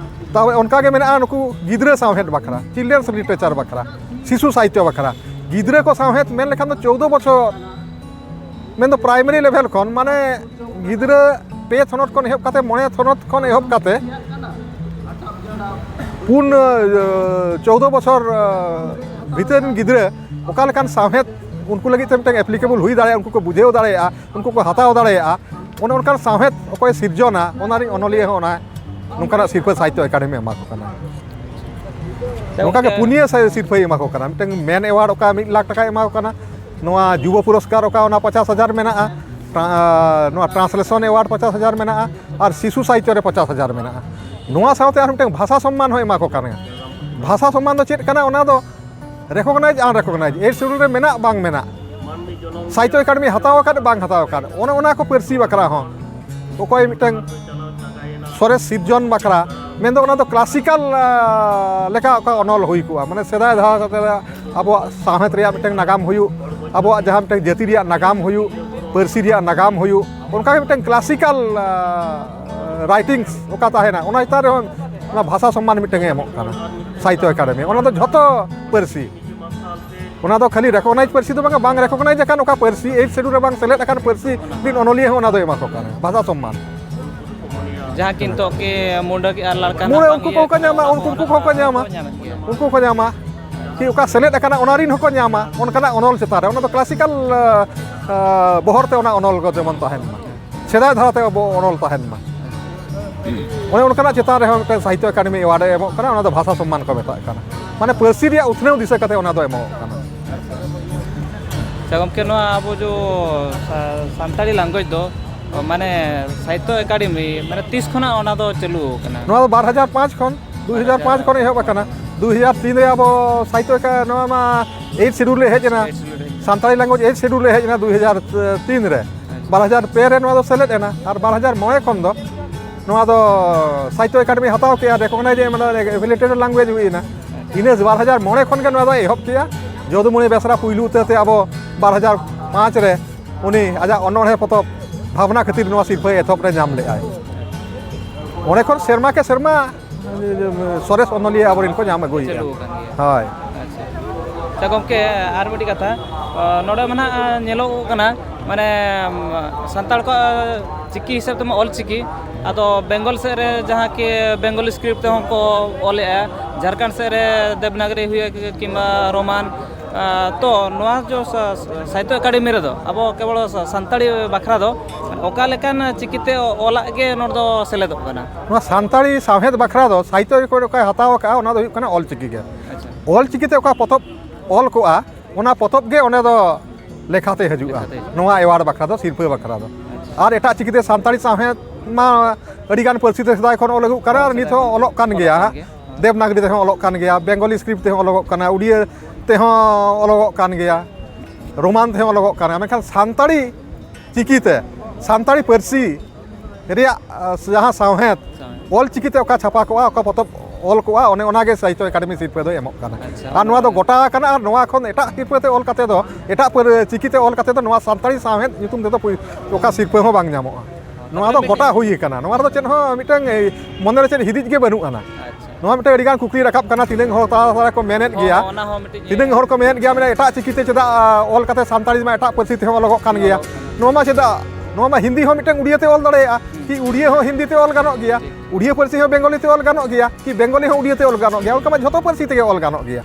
ᱛᱟᱨᱯᱚᱨᱮ ᱚᱱᱠᱟᱜᱮ ᱢᱮᱱᱟᱜᱼᱟ ᱱᱩᱠᱩ ᱜᱤᱫᱽᱨᱟᱹ ᱥᱟᱶᱦᱮᱫ ᱵᱟᱠᱷᱨᱟ, children's literature ᱵᱟᱠᱷᱨᱟ, ᱥᱤᱥᱩ ᱥᱟᱦᱤᱛᱛᱚ ᱵᱟᱠᱷᱨᱟ᱾ ᱜᱤᱫᱽᱨᱟᱹ ᱠᱚ ᱥᱟᱶᱦᱮᱫ ᱢᱮᱱ ᱞᱮᱠᱷᱟᱱ ᱫᱚ ᱪᱳᱣᱫᱚ ᱵᱚᱪᱷᱚᱨ, ᱢᱮᱱᱫᱚ primary level ᱠᱷᱚᱱ, ᱢᱟᱱᱮ ᱜᱤᱫᱽᱨᱟᱹ ᱯᱮ ᱛᱷᱚᱱᱚᱛ ᱠᱷᱚᱱ ᱮᱦᱚᱵ ᱠᱟᱛᱮ, ᱢᱚᱬᱮ ᱛᱷᱚᱱᱚᱛ ᱠᱷᱚᱱ ᱮᱦᱚᱵ ᱠᱟᱛᱮ ᱯᱩᱱ, ᱪᱳᱣᱫᱚ ᱵᱚᱪᱷᱚᱨ ᱵᱷᱤᱛᱟᱹᱨ ᱨᱮᱱ ᱜᱤᱫᱽᱨᱟᱹ ᱚᱠᱟ ᱞᱮᱠᱟᱱ ᱥᱟᱶᱦᱮᱫ ᱩᱱᱠᱩ ᱞᱟᱹᱜᱤᱫ ᱛᱮ ᱢᱤᱫᱴᱟᱝ applicable ᱦᱩᱭ ᱫᱟᱲᱮᱭᱟᱜᱼᱟ, ᱩᱱᱠᱩ ᱠᱚ ᱵᱩᱡᱷᱟᱹᱣ ᱫᱟᱲᱮᱭᱟᱜᱼᱟ, ᱩᱱᱠᱩ ᱠᱚ ᱦᱟᱛᱟᱣ ᱫᱟᱲᱮᱭᱟᱜᱼᱟ, ᱚᱱᱮ ᱚᱱᱠᱟᱱ ᱥᱟᱶᱦᱮᱫ ᱚᱠᱚᱭ ᱥᱤᱨᱡᱚᱱᱟ, ᱚᱱᱟ ᱨᱤᱱ ᱚᱱᱚᱞᱤᱭᱟᱹ ᱦᱚᱸ ᱚᱱᱟ ᱱᱚᱝᱠᱟᱱᱟᱜ ᱥᱤᱨᱯᱟᱹ ᱥᱟᱦᱤᱛᱛᱚ ᱮᱠᱟᱰᱮᱢᱤ ᱮᱢᱟ ᱠᱚ ᱠᱟᱱᱟ᱾ ᱛᱚ ᱱᱚᱝᱠᱟ ᱜᱮ ᱜᱚᱢᱠᱮ, ᱯᱩᱱᱭᱟᱹ ᱥᱤᱨᱯᱟᱹᱭ ᱮᱢᱟ ᱠᱚ ᱠᱟᱱᱟ᱾ ᱢᱤᱫᱴᱟᱝ ᱢᱮᱱ award ᱚᱠᱟ ᱢᱤᱫ ᱞᱟᱠᱷ ᱴᱟᱠᱟᱭ ᱮᱢᱟ ᱠᱚ ᱠᱟᱱᱟ, ᱱᱚᱣᱟ ᱡᱩᱵᱚ ᱯᱩᱨᱚᱥᱠᱟᱨ ᱚᱠᱟ ᱚᱱᱟ ᱯᱚᱧᱪᱟᱥ ᱦᱟᱡᱟᱨ ᱢᱮᱱᱟᱜᱼᱟ, ᱱᱚᱣᱟ translation award ᱯᱚᱧᱪᱟᱥ ᱦᱟᱡᱟᱨ ᱢᱮᱱᱟᱜᱼᱟ, ᱟᱨ ᱥᱤᱥᱩ ᱥᱟᱦᱤᱛᱛᱚ ᱨᱮ ᱯᱚᱧᱪᱟᱥ ᱦᱟᱡᱟᱨ ᱢᱮᱱᱟᱜᱼᱟ᱾ ᱱᱚᱣᱟ ᱥᱟᱶᱛᱮ ᱟᱨ ᱢᱤᱫᱴᱟᱝ ᱵᱷᱟᱥᱟ ᱥᱚᱢᱢᱟᱱ ᱦᱚᱸ ᱮᱢᱟ ᱠᱚ ᱠᱟᱱᱟ᱾ ᱵᱷᱟᱥᱟ ᱥᱚᱢᱢᱟᱱ ᱫᱚ ᱪᱮᱫ ᱠᱟᱱᱟ? ᱚᱱᱟ ᱫᱚ recognize unrecognize, eighth schedule ᱨᱮ ᱢᱮᱱᱟᱜ ᱵᱟᱝ ᱢᱮᱱᱟᱜ, ᱥᱟᱦᱤᱛᱛᱚ ᱮᱠᱟᱰᱮᱢᱤ ᱦᱟᱛᱟᱣ ᱟᱠᱟᱫ ᱵᱟᱝ ᱦᱟᱛᱟᱣ ᱟᱠᱟᱫ, ᱚᱱᱮ ᱚᱱᱟ ᱠᱚ ᱯᱟᱹᱨᱥᱤ ᱵᱟᱠᱷᱨᱟ ᱦᱚᱸ ᱚᱠᱚᱭ ᱢᱤᱫᱴᱟᱝ ᱥᱚᱨᱮᱥ ᱥᱤᱨᱡᱚᱱ ᱵᱟᱠᱷᱨᱟ, ᱢᱮᱱᱫᱚ ᱚᱱᱟ ᱫᱚ ᱠᱞᱟᱥᱤᱠᱟᱞ ᱞᱮᱠᱟ ᱚᱠᱟ ᱚᱱᱚᱞ ᱦᱩᱭ ᱠᱚᱜᱼᱟ, ᱢᱟᱱᱮ ᱥᱮᱫᱟᱭ ᱫᱷᱟᱨᱟ ᱠᱟᱛᱮ ᱟᱵᱚᱣᱟᱜ ᱥᱟᱶᱦᱮᱫ ᱨᱮᱭᱟᱜ ᱢᱤᱫᱴᱟᱝ ᱱᱟᱜᱟᱢ ᱦᱩᱭᱩᱜ, ᱟᱵᱚᱣᱟᱜ ᱡᱟᱦᱟᱸ ᱢᱤᱫᱴᱟᱝ ᱡᱟᱹᱛᱤ ᱨᱮᱭᱟᱜ ᱱᱟᱜᱟᱢ ᱦᱩᱭᱩᱜ, ᱯᱟᱹᱨᱥᱤ ᱨᱮᱭᱟᱜ ᱱᱟᱜᱟᱢ ᱦᱩᱭᱩᱜ, ᱚᱱᱠᱟᱜᱮ ᱢᱤᱫᱴᱟᱝ ᱠᱞᱟᱥᱤᱠᱟᱞ ᱨᱟᱭᱴᱤᱝᱥ ᱚᱠᱟ ᱛᱟᱦᱮᱱᱟ, ᱚᱱᱟ ᱪᱮᱛᱟᱱ ᱨᱮᱦᱚᱸ ᱚᱱᱟ ᱵᱷᱟᱥᱟ ᱥᱚᱢᱢᱟᱱ ᱢᱤᱫᱴᱟᱝ ᱮ ᱮᱢᱚᱜ ᱠᱟᱱᱟ ᱥᱟᱦᱤᱛᱛᱚ ᱮᱠᱟᱰᱮᱢᱤ᱾ ᱚᱱᱟ ᱫᱚ ᱡᱷᱚᱛᱚ ᱯᱟᱹᱨᱥᱤ, ᱚᱱᱟ ᱫᱚ ᱠᱷᱟᱹᱞᱤ ᱨᱮᱠᱚᱜᱱᱟᱭᱤᱡᱽ ᱯᱟᱹᱨᱥᱤ ᱫᱚ ᱵᱟᱝᱟ, ᱵᱟᱝ ᱨᱮᱠᱚᱜᱱᱟᱭᱤᱡᱽ ᱟᱠᱟᱱ ᱚᱠᱟ ᱯᱟᱹᱨᱥᱤ, ᱮᱭᱤᱴ ᱥᱤᱰᱩᱞ ᱨᱮ ᱵᱟᱝ ᱥᱮᱞᱮᱫ ᱟᱠᱟᱱ ᱯᱟᱹᱨᱥᱤ ᱨᱤᱱ ᱚᱱᱚᱞᱤᱭᱟᱹ ᱦᱚᱸ ᱚᱱᱟ ᱫᱚ ᱮᱢᱟ ᱠᱚ ᱠᱟᱱᱟ ᱵᱷᱟᱥᱟ ᱥᱚᱢᱢᱟᱱ᱾ ᱡᱟᱦᱟᱸ ᱠᱤ ᱱᱤᱛᱚᱜ ᱠᱤ ᱢᱩᱰᱟᱹ ᱟᱨ ᱞᱟᱲᱠᱟ ᱢᱩᱰᱟᱹ ᱩᱱᱠᱩ ᱠᱚᱦᱚᱸ ᱠᱚ ᱧᱟᱢᱟ, ᱩᱱᱠᱩ ᱩᱱᱠᱩ ᱠᱚᱦᱚᱸ ᱠᱚ ᱧᱟᱢᱟ, ᱧᱟᱢᱮᱫ ᱜᱮᱭᱟ᱾ ᱩᱱᱠᱩ ᱠᱚ ᱧᱟᱢᱟ᱾ ᱠᱤ ᱚᱠᱟ ᱥᱮᱞᱮᱫ ᱟᱠᱟᱱᱟ ᱚᱱᱟ ᱨᱤᱱ ᱦᱚᱸᱠᱚ ᱧᱟᱢᱟ, ᱚᱱᱠᱟᱱᱟᱜ ᱚᱱᱚᱞ ᱪᱮᱛᱟᱱ ᱨᱮ, ᱚᱱᱟ ᱫᱚ ᱠᱞᱟᱥᱤᱠᱟᱞ ᱵᱚᱦᱚᱨ ᱛᱮ ᱚᱱᱟ ᱚᱱᱚᱞ ᱠᱚ ᱡᱮᱢᱚᱱ ᱛᱟᱦᱮᱱ ᱢᱟ, ᱥᱮᱫᱟᱭ ᱫᱷᱟᱨᱟᱛᱮ ᱟᱵᱚ ᱚᱱᱚᱞ ᱛᱟᱦᱮᱱ ᱢᱟ᱾ ᱚᱱᱮ ᱚᱱᱠᱟᱱᱟᱜ ᱪᱮᱛᱟᱱ ᱨᱮᱦᱚᱸ ᱢᱤᱫᱴᱟᱝ ᱥᱟᱦᱤᱛᱛᱚ ᱮᱠᱟᱰᱮᱢᱤ ᱮᱣᱟᱨᱰ ᱮ ᱮᱢᱚᱜ ᱠᱟᱱᱟ, ᱚᱱᱟ ᱫᱚ ᱵᱷᱟᱥᱟ ᱥᱚᱢᱢᱟᱱ ᱠᱚ ᱢᱮᱛᱟᱜ ᱠᱟᱱᱟ, ᱢᱟᱱᱮ ᱯᱟᱹᱨᱥᱤ ᱨᱮᱭᱟᱜ ᱩᱛᱱᱟᱹᱣ ᱫᱤᱥᱟᱹ ᱠᱟᱛᱮ ᱚᱱᱟ ᱫᱚ ᱮᱢᱚᱜ ᱠᱟᱱᱟ᱾ ᱟᱪᱪᱷᱟ ᱜᱚᱢᱠᱮ, ᱱᱚᱣᱟ ᱟᱵᱚ ᱡᱚ ᱥᱟ- ᱥᱟᱱᱛᱟᱲᱤ ᱞᱟᱝᱜᱩᱭᱮᱡᱽ ᱫᱚ ᱢᱟᱱᱮ ᱥᱟᱦᱤᱛᱛᱚ ᱮᱠᱟᱰᱮᱢᱤ ᱢᱟᱱᱮ ᱛᱤᱥ ᱠᱷᱚᱱᱟᱜ ᱚᱱᱟ ᱫᱚ ᱪᱟᱹᱞᱩ ᱟᱠᱟᱱᱟ? ᱱᱚᱣᱟ ᱫᱚ ᱵᱟᱨ ᱦᱟᱡᱟᱨ ᱯᱟᱸᱪ ᱠᱷᱚᱱ, ᱫᱩ ᱦᱟᱡᱟᱨ ᱯᱟᱸᱪ ᱠᱷᱚᱱ ᱮᱦᱚᱵ ᱟᱠᱟᱱᱟ᱾ ᱫᱩ ᱦᱟᱡᱟᱨ ᱛᱤᱱ ᱨᱮ ᱟᱵᱚ ᱥᱟᱦᱤᱛᱛᱚ ᱮᱠᱟ- ᱱᱚᱣᱟ ᱢᱟ ᱮᱭᱤᱴ ᱥᱤᱰᱩᱞ ᱨᱮ ᱦᱮᱡ ᱮᱱᱟ, ᱥᱟᱱᱛᱟᱲᱤ ᱞᱟᱝᱜᱩᱭᱮᱡᱽ ᱮᱭᱤᱴ ᱥᱤᱰᱩᱞ ᱨᱮ ᱦᱮᱡ ᱮᱱᱟ ᱫᱩ ᱦᱟᱡᱟᱨ ᱛᱤᱱ ᱨᱮ᱾ ᱵᱟᱨ ᱦᱟᱡᱟᱨ ᱯᱮ ᱨᱮ ᱱᱚᱣᱟ ᱫᱚ ᱥᱮᱞᱮᱫ ᱮᱱᱟ, ᱟᱨ ᱵᱟᱨ ᱦᱟᱡᱟᱨ ᱢᱚᱬᱮ ᱠᱷᱚᱱ ᱫᱚ ᱱᱚᱣᱟ ᱫᱚ ᱥᱟᱦᱤᱛᱛᱚ ᱮᱠᱟᱰᱮᱢᱤ ᱦᱟᱛᱟᱣ ᱠᱮᱜᱼᱟ, ᱨᱮᱠᱚᱜᱱᱟᱭᱤᱡᱽ ᱮ ᱮᱢ ᱮᱱᱟ, ᱮᱯᱷᱤᱞᱮᱴᱮᱰ ᱞᱟᱝᱜᱩᱭᱮᱡᱽ ᱦᱩᱭ ᱮᱱᱟ᱾ ᱤᱱᱟᱹ ᱵᱟᱨ ᱦᱟᱡᱟᱨ ᱢᱚᱬᱮ ᱠᱷᱚᱱ ᱜᱮ ᱱᱚᱣᱟ ᱫᱚ ᱮᱦᱚᱵ ᱠᱮᱜᱼᱟ᱾ ᱡᱚᱫᱩᱢᱚᱬᱤ ᱵᱮᱥᱨᱟ ᱯᱩᱭᱞᱩ ᱩᱛᱟᱹᱨ ᱛᱮ ᱟᱵᱚ ᱵᱟᱨ ᱦᱟᱡᱟᱨ ᱯᱟᱸᱪ ᱨᱮ ᱩᱱᱤ ᱟᱡᱟᱜ ᱚᱱᱚᱬᱦᱮ ᱯᱚᱛᱚᱵ ᱵᱷᱟᱵᱽᱱᱟ ᱠᱷᱟᱹᱛᱤᱨ ᱱᱚᱣᱟ ᱥᱤᱨᱯᱷᱟᱹ ᱮᱛᱚᱦᱚᱵ ᱨᱮ ᱧᱟᱢ ᱞᱮᱜᱼᱟᱭ᱾ ᱚᱸᱰᱮ ᱠᱷᱚᱱ ᱥᱮᱨᱢᱟ ᱠᱮ ᱥᱮᱨᱢᱟ ᱥᱚᱨᱮᱥ ᱚᱱᱚᱞᱤᱭᱟᱹ ᱟᱵᱚᱨᱮᱱ ᱠᱚ ᱧᱟᱢ ᱟᱹᱜᱩᱭᱮᱫᱼᱟ᱾ ᱪᱟᱹᱞᱩ ᱟᱠᱟᱱ ᱜᱮᱭᱟ᱾ ᱦᱳᱭ᱾ ᱟᱪᱪᱷᱟ᱾ ᱟᱪᱪᱷᱟ ᱜᱚᱢᱠᱮ, ᱟᱨ ᱢᱤᱫᱴᱤᱡ ᱠᱟᱛᱷᱟ, ᱱᱚᱰᱮ ᱢᱟ ᱱᱟᱦᱟᱜ ᱧᱮᱞᱚᱜᱚᱜ ᱠᱟᱱᱟ, ᱢᱟᱱᱮ ᱥᱟᱱᱛᱟᱲ ᱠᱚᱣᱟᱜ ᱪᱤᱠᱤ ᱦᱤᱥᱟᱹᱵ ᱛᱮᱢᱟ ᱚᱞ ᱪᱤᱠᱤ, ᱟᱫᱚ ᱵᱮᱝᱜᱚᱞ ᱥᱮᱫ ᱨᱮ ᱡᱟᱦᱟᱸ ᱠᱤ ᱵᱮᱝᱜᱚᱞᱤ ᱥᱠᱨᱤᱯᱴ ᱛᱮᱦᱚᱸ ᱠᱚ ᱚᱞᱮᱜᱼᱟ, ᱡᱷᱟᱲᱠᱷᱚᱸᱰ ᱥᱮᱫ ᱨᱮ ᱫᱮᱵᱽᱱᱟᱜᱽᱨᱤ ᱦᱩᱭᱩᱜ ᱠᱤᱝᱵᱟ ᱨᱳᱢᱟᱱ᱾ ᱛᱚ ᱱᱚᱣᱟ ᱡᱚ ᱥᱟᱦᱤᱛᱛᱚ ᱮᱠᱟᱰᱮᱢᱤ ᱨᱮᱫᱚ ᱟᱵᱚ ᱠᱮᱵᱚᱞ ᱥᱟᱱᱛᱟᱲᱤ ᱵᱟᱠᱷᱨᱟ ᱫᱚ ᱚᱠᱟ ᱞᱮᱠᱟᱱ ᱪᱤᱠᱤᱛᱮ ᱚᱞᱟᱜ ᱜᱮ ᱱᱚᱰᱮ ᱫᱚ ᱥᱮᱞᱮᱫᱚᱜ ᱠᱟᱱᱟ? ᱱᱚᱣᱟ ᱥᱟᱱᱛᱟᱲᱤ ᱥᱟᱶᱦᱮᱫ ᱵᱟᱠᱷᱨᱟ ᱫᱚ ᱥᱟᱦᱤᱛᱛᱚ ᱨᱮᱠᱚᱨᱰ ᱚᱠᱚᱭ ᱦᱟᱛᱟᱣ ᱟᱠᱟᱫᱼᱟ, ᱚᱱᱟ ᱫᱚ ᱦᱩᱭᱩᱜ ᱠᱟᱱᱟ ᱚᱞ ᱪᱤᱠᱤ ᱜᱮ᱾ ᱟᱪᱪᱷᱟ᱾ ᱚᱞ ᱪᱤᱠᱤᱛᱮ ᱚᱠᱟ ᱯᱚᱛᱚᱵ ᱚᱞ ᱠᱚᱜᱼᱟ, ᱚᱱᱟ ᱯᱚᱛᱚᱵ ᱜᱮ ᱚᱸᱰᱮ ᱫᱚ ᱞᱮᱠᱷᱟᱛᱮ ᱦᱤᱡᱩᱜᱼᱟ᱾ ᱞᱮᱠᱷᱟᱛᱮ ᱦᱤᱡᱩᱜᱼᱟ᱾ ᱱᱚᱣᱟ ᱮᱣᱟᱨᱰ ᱵᱟᱠᱷᱨᱟ ᱫᱚ, ᱥᱤᱨᱯᱷᱟᱹ ᱵᱟᱠᱷᱨᱟ ᱫᱚ᱾ ᱟᱨ ᱮᱴᱟᱜ ᱪᱤᱠᱤᱛᱮ ᱥᱟᱱᱛᱟᱲᱤ ᱥᱟᱶᱦᱮᱫ ᱢᱟ ᱟᱹᱰᱤᱜᱟᱱ ᱯᱟᱹᱨᱥᱤ ᱛᱮ ᱥᱮᱫᱟᱭ ᱠᱷᱚᱱ ᱚᱞ ᱟᱹᱜᱩᱜ ᱠᱟᱱᱟ ᱟᱨ ᱱᱤᱛ ᱦᱚᱸ ᱚᱞᱚᱜ ᱠᱟᱱ ᱜᱮᱭᱟ᱾ ᱫᱮᱵᱽᱱᱟᱜᱽᱨᱤ ᱛᱮᱦᱚᱸ ᱚᱞᱚᱜ ᱠᱟᱱ ᱜᱮᱭᱟ, ᱵᱮᱝᱜᱚᱞᱤ ᱥᱠᱨᱤᱯᱴ ᱛᱮᱦᱚᱸ ᱚᱞᱚᱜᱚᱜ ᱠᱟᱱᱟ, ᱩᱲᱤᱭᱟᱹ ᱛᱮᱦᱚᱸ ᱚᱞᱚᱜᱚᱜ ᱠᱟᱱ ᱜᱮᱭᱟ᱾ ᱨᱳᱢᱟᱱ ᱛᱮᱦᱚᱸ ᱚᱞᱚᱜᱚᱜ ᱠᱟᱱᱟ, ᱢᱮᱱᱠᱷᱟᱱ ᱥᱟᱱᱛᱟᱲᱤ ᱪᱤᱠᱤᱛᱮ, ᱥᱟᱱᱛᱟᱲᱤ ᱯᱟᱹᱨᱥᱤ ᱨᱮᱭᱟᱜ ᱟᱸ, ᱡᱟᱦᱟᱸ ᱥᱟᱶᱦᱮᱫ, ᱥᱟᱶᱦᱮᱫ᱾ ᱚᱞ ᱪᱤᱠᱤᱛᱮ ᱚᱠᱟ ᱪᱷᱟᱯᱟ ᱠᱚᱜᱼᱟ, ᱚᱠᱟ ᱯᱚᱛᱚᱵ ᱚᱞ ᱠᱚᱜᱼᱟ, ᱚᱱᱮ ᱚᱱᱟᱜᱮ ᱥᱟᱦᱤᱛᱛᱚ ᱮᱠᱟᱰᱮᱢᱤ ᱥᱤᱨᱯᱟᱹ ᱫᱚᱭ ᱮᱢᱚᱜ ᱠᱟᱱᱟ᱾ ᱟᱪᱪᱷᱟ, ᱟᱨ ᱱᱚᱣᱟ ᱫᱚ ᱚᱱᱟ ᱜᱚᱴᱟ ᱟᱠᱟᱱᱟ, ᱟᱨ ᱱᱚᱣᱟ ᱠᱷᱚᱱ ᱮᱴᱟᱜ ᱥᱤᱨᱯᱟᱹ ᱛᱮ ᱚᱞ ᱠᱟᱛᱮ ᱫᱚ, ᱮᱴᱟᱜ ᱯᱟᱹᱨ-, ᱪᱤᱠᱤᱛᱮ ᱚᱞ ᱠᱟᱛᱮ ᱫᱚ ᱱᱚᱣᱟ ᱥᱟᱱᱛᱟᱲᱤ ᱥᱟᱶᱦᱮᱫ ᱧᱩᱛᱩᱢ ᱛᱮᱫᱚ ᱯᱩᱭ-, ᱚᱠᱟ ᱥᱤᱨᱯᱟᱹ ᱦᱚᱸ ᱵᱟᱝ ᱧᱟᱢᱚᱜᱼᱟ᱾ ᱱᱚᱣᱟ ᱫᱚ ᱢᱤᱫᱴᱟᱝ ᱜᱚᱴᱟ ᱦᱩᱭ ᱟᱠᱟᱱᱟ, ᱱᱚᱣᱟ ᱨᱮᱫᱚ ᱪᱮᱫ ᱦᱚᱸ ᱢᱤᱫᱴᱟᱝ, ᱮ, ᱢᱚᱱᱮᱨᱮ ᱪᱮᱫ ᱦᱤᱫᱤᱡ ᱜᱮ ᱵᱟᱹᱱᱩᱜ ᱟᱱᱟ᱾ ᱟᱪᱪᱷᱟ᱾ ᱱᱚᱣᱟ ᱢᱤᱫᱴᱟᱝ ᱟᱹᱰᱤᱜᱟᱱ ᱠᱩᱠᱞᱤ ᱨᱟᱠᱟᱵ ᱠᱟᱱᱟ, ᱛᱤᱱᱟᱹᱝ ᱦᱚᱲ ᱛᱟᱞᱟ ᱛᱟᱞᱟ ᱠᱚ ᱢᱮᱱᱮᱫ ᱦᱚᱸ, ᱜᱮᱭᱟ, ᱦᱚᱸ, ᱚᱱᱟ ᱦᱚᱸ ᱢᱤᱫᱴᱤᱡ ᱛᱤᱱᱟᱹᱝ ᱦᱚᱲ ᱠᱚ ᱢᱮᱱᱮᱫ ᱜᱮᱭᱟ, ᱢᱟᱱᱮ ᱮᱴᱟᱜ ᱪᱤᱠᱤᱛᱮ ᱪᱮᱫᱟᱜ, ᱟ, ᱚᱞ ᱠᱟᱛᱮ ᱥᱟᱱᱛᱟᱲᱤ ᱢᱟ ᱮᱴᱟᱜ ᱯᱟᱹᱨᱥᱤ ᱛᱮᱦᱚᱸ ᱚᱞᱚᱜᱚᱜ ᱠᱟᱱ ᱜᱮᱭᱟ᱾ ᱚᱞᱚᱜᱚᱜ ᱠᱟᱱᱟ᱾ ᱱᱚᱣᱟ ᱢᱟ ᱪᱮᱫᱟᱜ, ᱱᱚᱣᱟ ᱢᱟ ᱦᱤᱱᱫᱤ ᱦᱚᱸ ᱢᱤᱫᱴᱟᱝ ᱩᱲᱤᱭᱟᱹ ᱛᱮ ᱚᱞ ᱫᱟᱲᱮᱭᱟᱜᱼᱟ, ᱦᱩᱸ᱾ ᱠᱤ ᱩᱲᱤᱭᱟᱹ ᱦᱚᱸ ᱦᱤᱱᱫᱤ ᱛᱮ ᱚᱞ ᱜᱟᱱᱚᱜ ᱜᱮᱭᱟ, ᱴᱷᱤᱠ᱾ ᱩᱲᱤᱭᱟᱹ ᱯᱟᱹᱨᱥᱤ ᱦᱚᱸ ᱵᱮᱝᱜᱚᱞᱤ ᱛᱮ ᱚᱞ ᱜᱟᱱᱚᱜ ᱜᱮᱭᱟ, ᱠᱤ ᱵᱮᱝᱜᱚᱞᱤ ᱦᱚᱸ ᱩᱲᱤᱭᱟᱹ ᱛᱮ ᱚᱞ ᱜᱟᱱᱚᱜ ᱜᱮᱭᱟ, ᱚᱱᱠᱟ ᱢᱟ ᱡᱷᱚᱛᱚ ᱯᱟᱹᱨᱥᱤ ᱛᱮᱜᱮ ᱚᱞ ᱜᱟᱱᱚᱜ ᱜᱮᱭᱟ᱾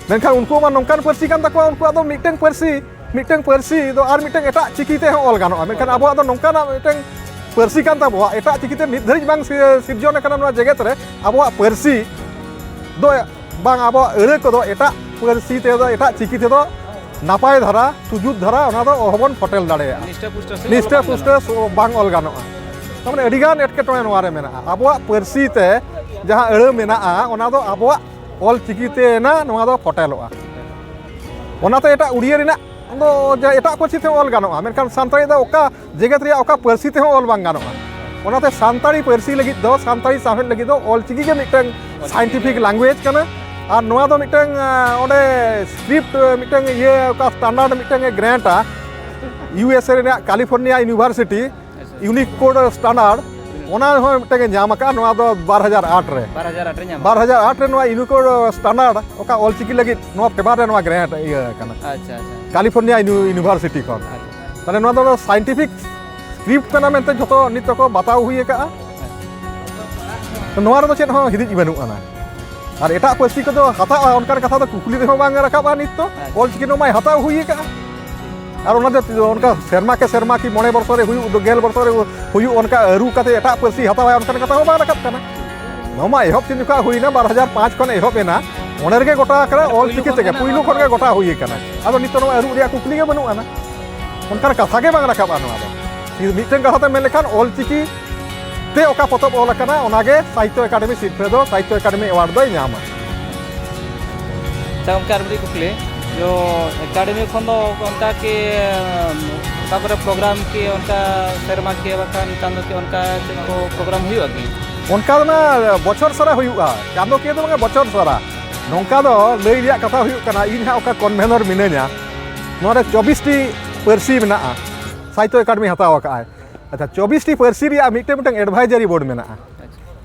ᱢᱮᱱᱠᱷᱟᱱ ᱩᱱᱠᱩᱣᱟᱜ ᱢᱟ ᱱᱚᱝᱠᱟᱱ ᱯᱟᱹᱨᱥᱤ ᱠᱟᱱ ᱛᱟᱠᱚᱣᱟ, ᱩᱱᱠᱩᱣᱟᱜ ᱫᱚ ᱢᱤᱫᱴᱟᱝ ᱯᱟᱹᱨᱥᱤ, ᱢᱤᱫᱴᱟᱝ ᱯᱟᱹᱨᱥᱤ ᱫᱚ ᱟᱨ ᱢᱤᱫᱴᱟᱝ ᱮᱴᱟᱜ ᱪᱤᱠᱤ ᱛᱮᱦᱚᱸ ᱚᱞ ᱜᱟᱱᱚᱜᱼᱟ, ᱢᱮᱱᱠᱷᱟᱱ ᱟᱵᱚᱣᱟᱜ ᱫᱚ ᱱᱚᱝᱠᱟᱱᱟᱜ ᱢᱤᱫᱴᱟᱝ ᱯᱟᱹᱨᱥᱤ ᱠᱟᱱ ᱛᱟᱵᱚᱣᱟ, ᱮᱴᱟᱜ ᱪᱤᱠᱤᱛᱮ ᱱᱤᱛ ᱫᱷᱟᱹᱨᱤᱡ ᱵᱟᱝ ᱥᱤ-, ᱥᱤᱨᱡᱚᱱ ᱟᱠᱟᱱᱟ ᱱᱚᱣᱟ ᱡᱮᱜᱮᱛ ᱨᱮ᱾ ᱟᱵᱚᱣᱟᱜ ᱯᱟᱹᱨᱥᱤ ᱫᱚ ᱵᱟᱝ, ᱟᱵᱚᱣᱟᱜ ᱟᱹᱲᱟᱹ ᱠᱚᱫᱚ ᱮᱴᱟᱜ ᱯᱟᱹᱨᱥᱤ ᱛᱮᱫᱚ, ᱮᱴᱟᱜ ᱪᱤᱠᱤ ᱛᱮᱫᱚ ᱱᱟᱯᱟᱭ ᱫᱷᱟᱨᱟ, ᱥᱩᱡᱩᱛ ᱫᱷᱟᱨᱟ ᱚᱱᱟ ᱫᱚ ᱚᱦᱚᱵᱚᱱ ᱯᱷᱚᱴᱮᱞ ᱫᱟᱲᱮᱭᱟᱜᱼᱟ᱾ ᱱᱤᱥᱴᱟᱹ ᱯᱩᱥᱴᱟᱹ ᱥᱟᱺᱦᱤᱡ ᱱᱤᱥᱴᱟᱹ ᱚᱞ ᱵᱟᱝ ᱯᱩᱥᱴᱟᱹ ᱜᱟᱱᱚᱜᱼᱟ᱾ ᱥᱚ-, ᱵᱟᱝ ᱚᱞ ᱜᱟᱱᱚᱜᱼᱟ᱾ ᱛᱟᱨ ᱢᱟᱱᱮ ᱟᱹᱰᱤᱜᱟᱱ ᱮᱴᱠᱮᱴᱚᱬᱮ ᱱᱚᱣᱟ ᱨᱮ ᱢᱮᱱᱟᱜᱼᱟ᱾ ᱟᱵᱚᱣᱟᱜ ᱯᱟᱹᱨᱥᱤ ᱛᱮ ᱡᱟᱦᱟᱸ ᱟᱹᱲᱟᱹ ᱢᱮᱱᱟᱜᱼᱟ, ᱚᱱᱟ ᱫᱚ ᱟᱵᱚᱣᱟᱜ ᱚᱞ ᱪᱤᱠᱤ ᱛᱮ ᱮᱱᱟ ᱱᱚᱣᱟ ᱫᱚ ᱯᱷᱚᱴᱮᱞᱚᱜᱼᱟ᱾ ᱚᱱᱟᱛᱮ ᱮᱴᱟᱜ ᱩᱲᱤᱭᱟᱹ ᱨᱮᱱᱟᱜ ᱫᱚ ᱡᱟ ᱮᱴᱟᱜ ᱯᱟᱹᱨᱥᱤ ᱛᱮᱦᱚᱸ ᱚᱞ ᱜᱟᱱᱚᱜᱼᱟ, ᱢᱮᱱᱠᱷᱟᱱ ᱥᱟᱱᱛᱟᱲᱤ ᱫᱚ ᱚᱠᱟ ᱡᱮᱜᱮᱛ ᱨᱮᱭᱟᱜ ᱚᱠᱟ ᱯᱟᱹᱨᱥᱤ ᱛᱮᱦᱚᱸ ᱚᱞ ᱵᱟᱝ ᱜᱟᱱᱚᱜᱼᱟ᱾ ᱚᱱᱟᱛᱮ ᱥᱟᱱᱛᱟᱲᱤ ᱯᱟᱹᱨᱥᱤ ᱞᱟᱹᱜᱤᱫ ᱫᱚ, ᱥᱟᱱᱛᱟᱲᱤ ᱥᱟᱶᱦᱮᱫ ᱞᱟᱹᱜᱤᱫ ᱫᱚ ᱚᱞ ᱪᱤᱠᱤ ᱜᱮ ᱢᱤᱫᱴᱟᱝ scientific language ᱠᱟᱱᱟ᱾ ᱟᱨ ᱱᱚᱣᱟ ᱫᱚ ᱢᱤᱫᱴᱟᱝ, ᱟᱸ, ᱚᱸᱰᱮ script, ᱢᱤᱫᱴᱟᱝ ᱤᱭᱟᱹ, ᱚᱠᱟ standard ᱢᱤᱫᱴᱟᱝ ᱮ grantᱟ, ᱤᱭᱩ ᱮᱥ ᱮ ᱨᱮᱱᱟᱜ ᱠᱟᱞᱤᱯᱷᱳᱨᱱᱤᱭᱟ ᱤᱭᱩᱱᱤᱵᱷᱟᱨᱥᱤᱴᱤ, ᱟᱪᱪᱷᱟ᱾ Unicode standard, ᱚᱱᱟ ᱦᱚᱸ ᱢᱤᱫᱴᱟᱝ ᱮ ᱧᱟᱢ ᱟᱠᱟᱫᱼᱟ᱾ ᱱᱚᱣᱟ ᱫᱚ ᱵᱟᱨ ᱦᱟᱡᱟᱨ ᱟᱴ ᱨᱮ᱾ ᱵᱟᱨ ᱦᱟᱡᱟᱨ ᱟᱴ ᱨᱮ ᱧᱟᱢ ᱵᱟᱨ ᱦᱟᱡᱟᱨ ᱟᱴ ᱨᱮ ᱱᱚᱣᱟ Unicode standard ᱚᱠᱟ ᱚᱞ ᱪᱤᱠᱤ ᱞᱟᱹᱜᱤᱫ ᱱᱚᱣᱟ favour ᱨᱮ ᱱᱚᱣᱟ grant ᱤᱭᱟᱹ ᱟᱠᱟᱱᱟ᱾ ᱟᱪᱪᱷᱟ, ᱟᱪᱪᱷᱟ᱾ ᱠᱟᱞᱤᱯᱷᱳᱨᱱᱤᱭᱟ ᱤᱭᱩᱱᱤ-, ᱤᱭᱩᱱᱤᱵᱷᱟᱨᱥᱤᱴᱤ ᱠᱷᱚᱱ᱾ ᱟᱪᱪᱷᱟ᱾ ᱛᱟᱦᱞᱮ ᱱᱚᱣᱟ ᱫᱚ scientific script ᱠᱟᱱᱟ ᱢᱮᱱᱛᱮ ᱡᱷᱚᱛᱚ ᱱᱤᱛ ᱫᱚᱠᱚ ᱵᱟᱛᱟᱣ ᱦᱩᱭ ᱟᱠᱟᱫᱼᱟ᱾ ᱱᱚᱣᱟ ᱨᱮᱫᱚ ᱪᱮᱫ ᱦᱚᱸ ᱦᱤᱫᱤᱡ ᱵᱟᱹᱱᱩᱜ ᱟᱱᱟ᱾ ᱟᱨ ᱮᱴᱟᱜ ᱯᱟᱹᱨᱥᱤ ᱠᱚᱫᱚ ᱦᱟᱛᱟᱜᱼᱟ, ᱚᱱᱠᱟᱱ ᱠᱟᱛᱷᱟ ᱫᱚ ᱠᱩᱠᱞᱤ ᱨᱮᱦᱚᱸ ᱵᱟᱝ ᱨᱟᱠᱟᱵᱼᱟ ᱱᱤᱛ ᱫᱚ᱾ ᱟᱪᱪᱷᱟ᱾ ᱚᱞ ᱪᱤᱠᱤ ᱱᱚᱣᱟ ᱢᱟᱭ ᱦᱟᱛᱟᱣ ᱦᱩᱭ ᱟᱠᱟᱫᱼᱟ᱾ ᱟᱨ ᱚᱱᱟ ᱫᱚ ᱚᱱᱠᱟ ᱥᱮᱨᱢᱟ ᱠᱮ ᱥᱮᱨᱢᱟ ᱠᱤ ᱢᱚᱬᱮ ᱵᱚᱨᱥᱚ ᱨᱮ ᱦᱩᱭᱩᱜ, ᱜᱮᱞ ᱵᱚᱨᱥᱚ ᱨᱮ ᱦᱩᱭᱩᱜ, ᱚᱱᱠᱟ ᱟᱹᱨᱩ ᱠᱟᱛᱮ ᱮᱴᱟᱜ ᱯᱟᱹᱨᱥᱤ ᱦᱟᱛᱟᱣᱟᱭ, ᱚᱱᱠᱟᱱ ᱠᱟᱛᱷᱟ ᱦᱚᱸ ᱵᱟᱝ ᱨᱟᱠᱟᱵ ᱠᱟᱱᱟ᱾ ᱱᱚᱣᱟ ᱢᱟ ᱮᱦᱚᱵ ᱪᱮᱫ ᱡᱚᱠᱷᱚᱱ ᱦᱩᱭᱱᱟ, ᱵᱟᱨ ᱦᱟᱡᱟᱨ ᱯᱟᱸᱪ ᱠᱷᱚᱱ ᱮᱦᱚᱵ ᱮᱱᱟ, ᱚᱸᱰᱮ ᱨᱮᱜᱮ ᱜᱚᱴᱟ ᱟᱠᱟᱱᱟ, ᱟᱨ ᱚᱞ ᱯᱩᱭᱞᱩ ᱪᱤᱠᱤ ᱠᱷᱚᱱ ᱛᱮᱜᱮ ᱠᱟᱱᱟ, ᱯᱩᱭᱞᱩ ᱠᱷᱚᱱ ᱜᱮ ᱜᱚᱴᱟ ᱦᱩᱭ ᱟᱠᱟᱱᱟ᱾ ᱟᱫᱚ ᱱᱤᱛᱚᱜ ᱱᱚᱣᱟ ᱟᱹᱨᱩ ᱨᱮᱭᱟᱜ ᱠᱩᱠᱞᱤ ᱜᱮ ᱵᱟᱹᱱᱩᱜ ᱟᱱᱟ, ᱚᱱᱠᱟᱱ ᱠᱟᱛᱷᱟ ᱜᱮ ᱵᱟᱝ ᱨᱟᱠᱟᱵᱼᱟ ᱱᱚᱣᱟ ᱫᱚ᱾ ᱢᱤᱫᱴᱟᱝ ᱠᱟᱛᱷᱟ ᱛᱮ ᱢᱮᱱ ᱞᱮᱠᱷᱟᱱ ᱚᱞ ᱪᱤᱠᱤ ᱛᱮ ᱚᱠᱟ ᱯᱚᱛᱚᱵ ᱚᱞ ᱟᱠᱟᱱᱟ, ᱚᱱᱟᱜᱮ ᱥᱟᱦᱤᱛᱛᱚ ᱮᱠᱟᱰᱮᱢᱤ ᱥᱤᱨᱯᱷᱟᱹ ᱫᱚ, ᱥᱟᱦᱤᱛᱛᱚ ᱮᱠᱟᱰᱮᱢᱤ award ᱫᱚᱭ ᱧᱟᱢᱟ᱾ ᱟᱪᱪᱷᱟ ᱜᱚᱢᱠᱮ, ᱟᱨ ᱢᱤᱫᱴᱤᱡ ᱠᱩᱠᱞᱤ, ᱛᱚ ᱮᱠᱟᱰᱮᱢᱤ ᱠᱷᱚᱱ ᱫᱚ ᱚᱱᱠᱟ ᱠᱤ ᱚᱠᱟ ᱠᱚᱨᱮ ᱯᱨᱳᱜᱨᱟᱢ ᱠᱤ ᱚᱱᱠᱟ ᱥᱮᱨᱢᱟ ᱠᱤ ᱵᱟᱠᱷᱟᱱ ᱪᱟᱸᱫᱳ ᱠᱤ ᱚᱱᱠᱟ ᱪᱮᱫ ᱠᱚ ᱯᱨᱳᱜᱨᱟᱢ ᱦᱩᱭᱩᱜᱼᱟ ᱠᱤ? ᱚᱱᱠᱟ ᱫᱚ ᱱᱟ ᱵᱚᱪᱷᱚᱨ ᱥᱟᱨᱟ ᱦᱩᱭᱩᱜᱼᱟ, ᱪᱟᱸᱫᱳ ᱠᱤᱭᱟᱹ ᱫᱚ ᱵᱟᱝᱟ, ᱵᱚᱪᱷᱚᱨ ᱥᱟᱨᱟ᱾ ᱱᱚᱝᱠᱟ ᱫᱚ ᱞᱟᱹᱭ ᱨᱮᱭᱟᱜ ᱠᱟᱛᱷᱟ ᱦᱩᱭᱩᱜ ᱠᱟᱱᱟ, ᱤᱧ ᱦᱟᱸᱜ ᱚᱠᱟ ᱠᱚᱱᱵᱷᱮᱱᱚᱨ ᱢᱤᱱᱟᱹᱧᱟ, ᱱᱚᱣᱟ ᱨᱮ ᱪᱚᱵᱵᱤᱥ ᱴᱤ ᱯᱟᱹᱨᱥᱤ ᱢᱮᱱᱟᱜᱼᱟ, ᱥᱟᱦᱤᱛᱛᱚ ᱮᱠᱟᱰᱮᱢᱤ ᱦᱟᱛᱟᱣ ᱟᱠᱟᱫᱼᱟᱭ᱾ ᱟᱪᱪᱷᱟ, ᱪᱚᱵᱵᱤᱥ ᱴᱤ ᱯᱟᱹᱨᱥᱤ ᱨᱮᱭᱟᱜ ᱢᱤᱫᱴᱮᱱ ᱢᱤᱫᱴᱮᱱ ᱮᱰᱵᱷᱟᱭᱡᱟᱨᱤ ᱵᱳᱨᱰ ᱢᱮᱱᱟᱜᱼᱟ᱾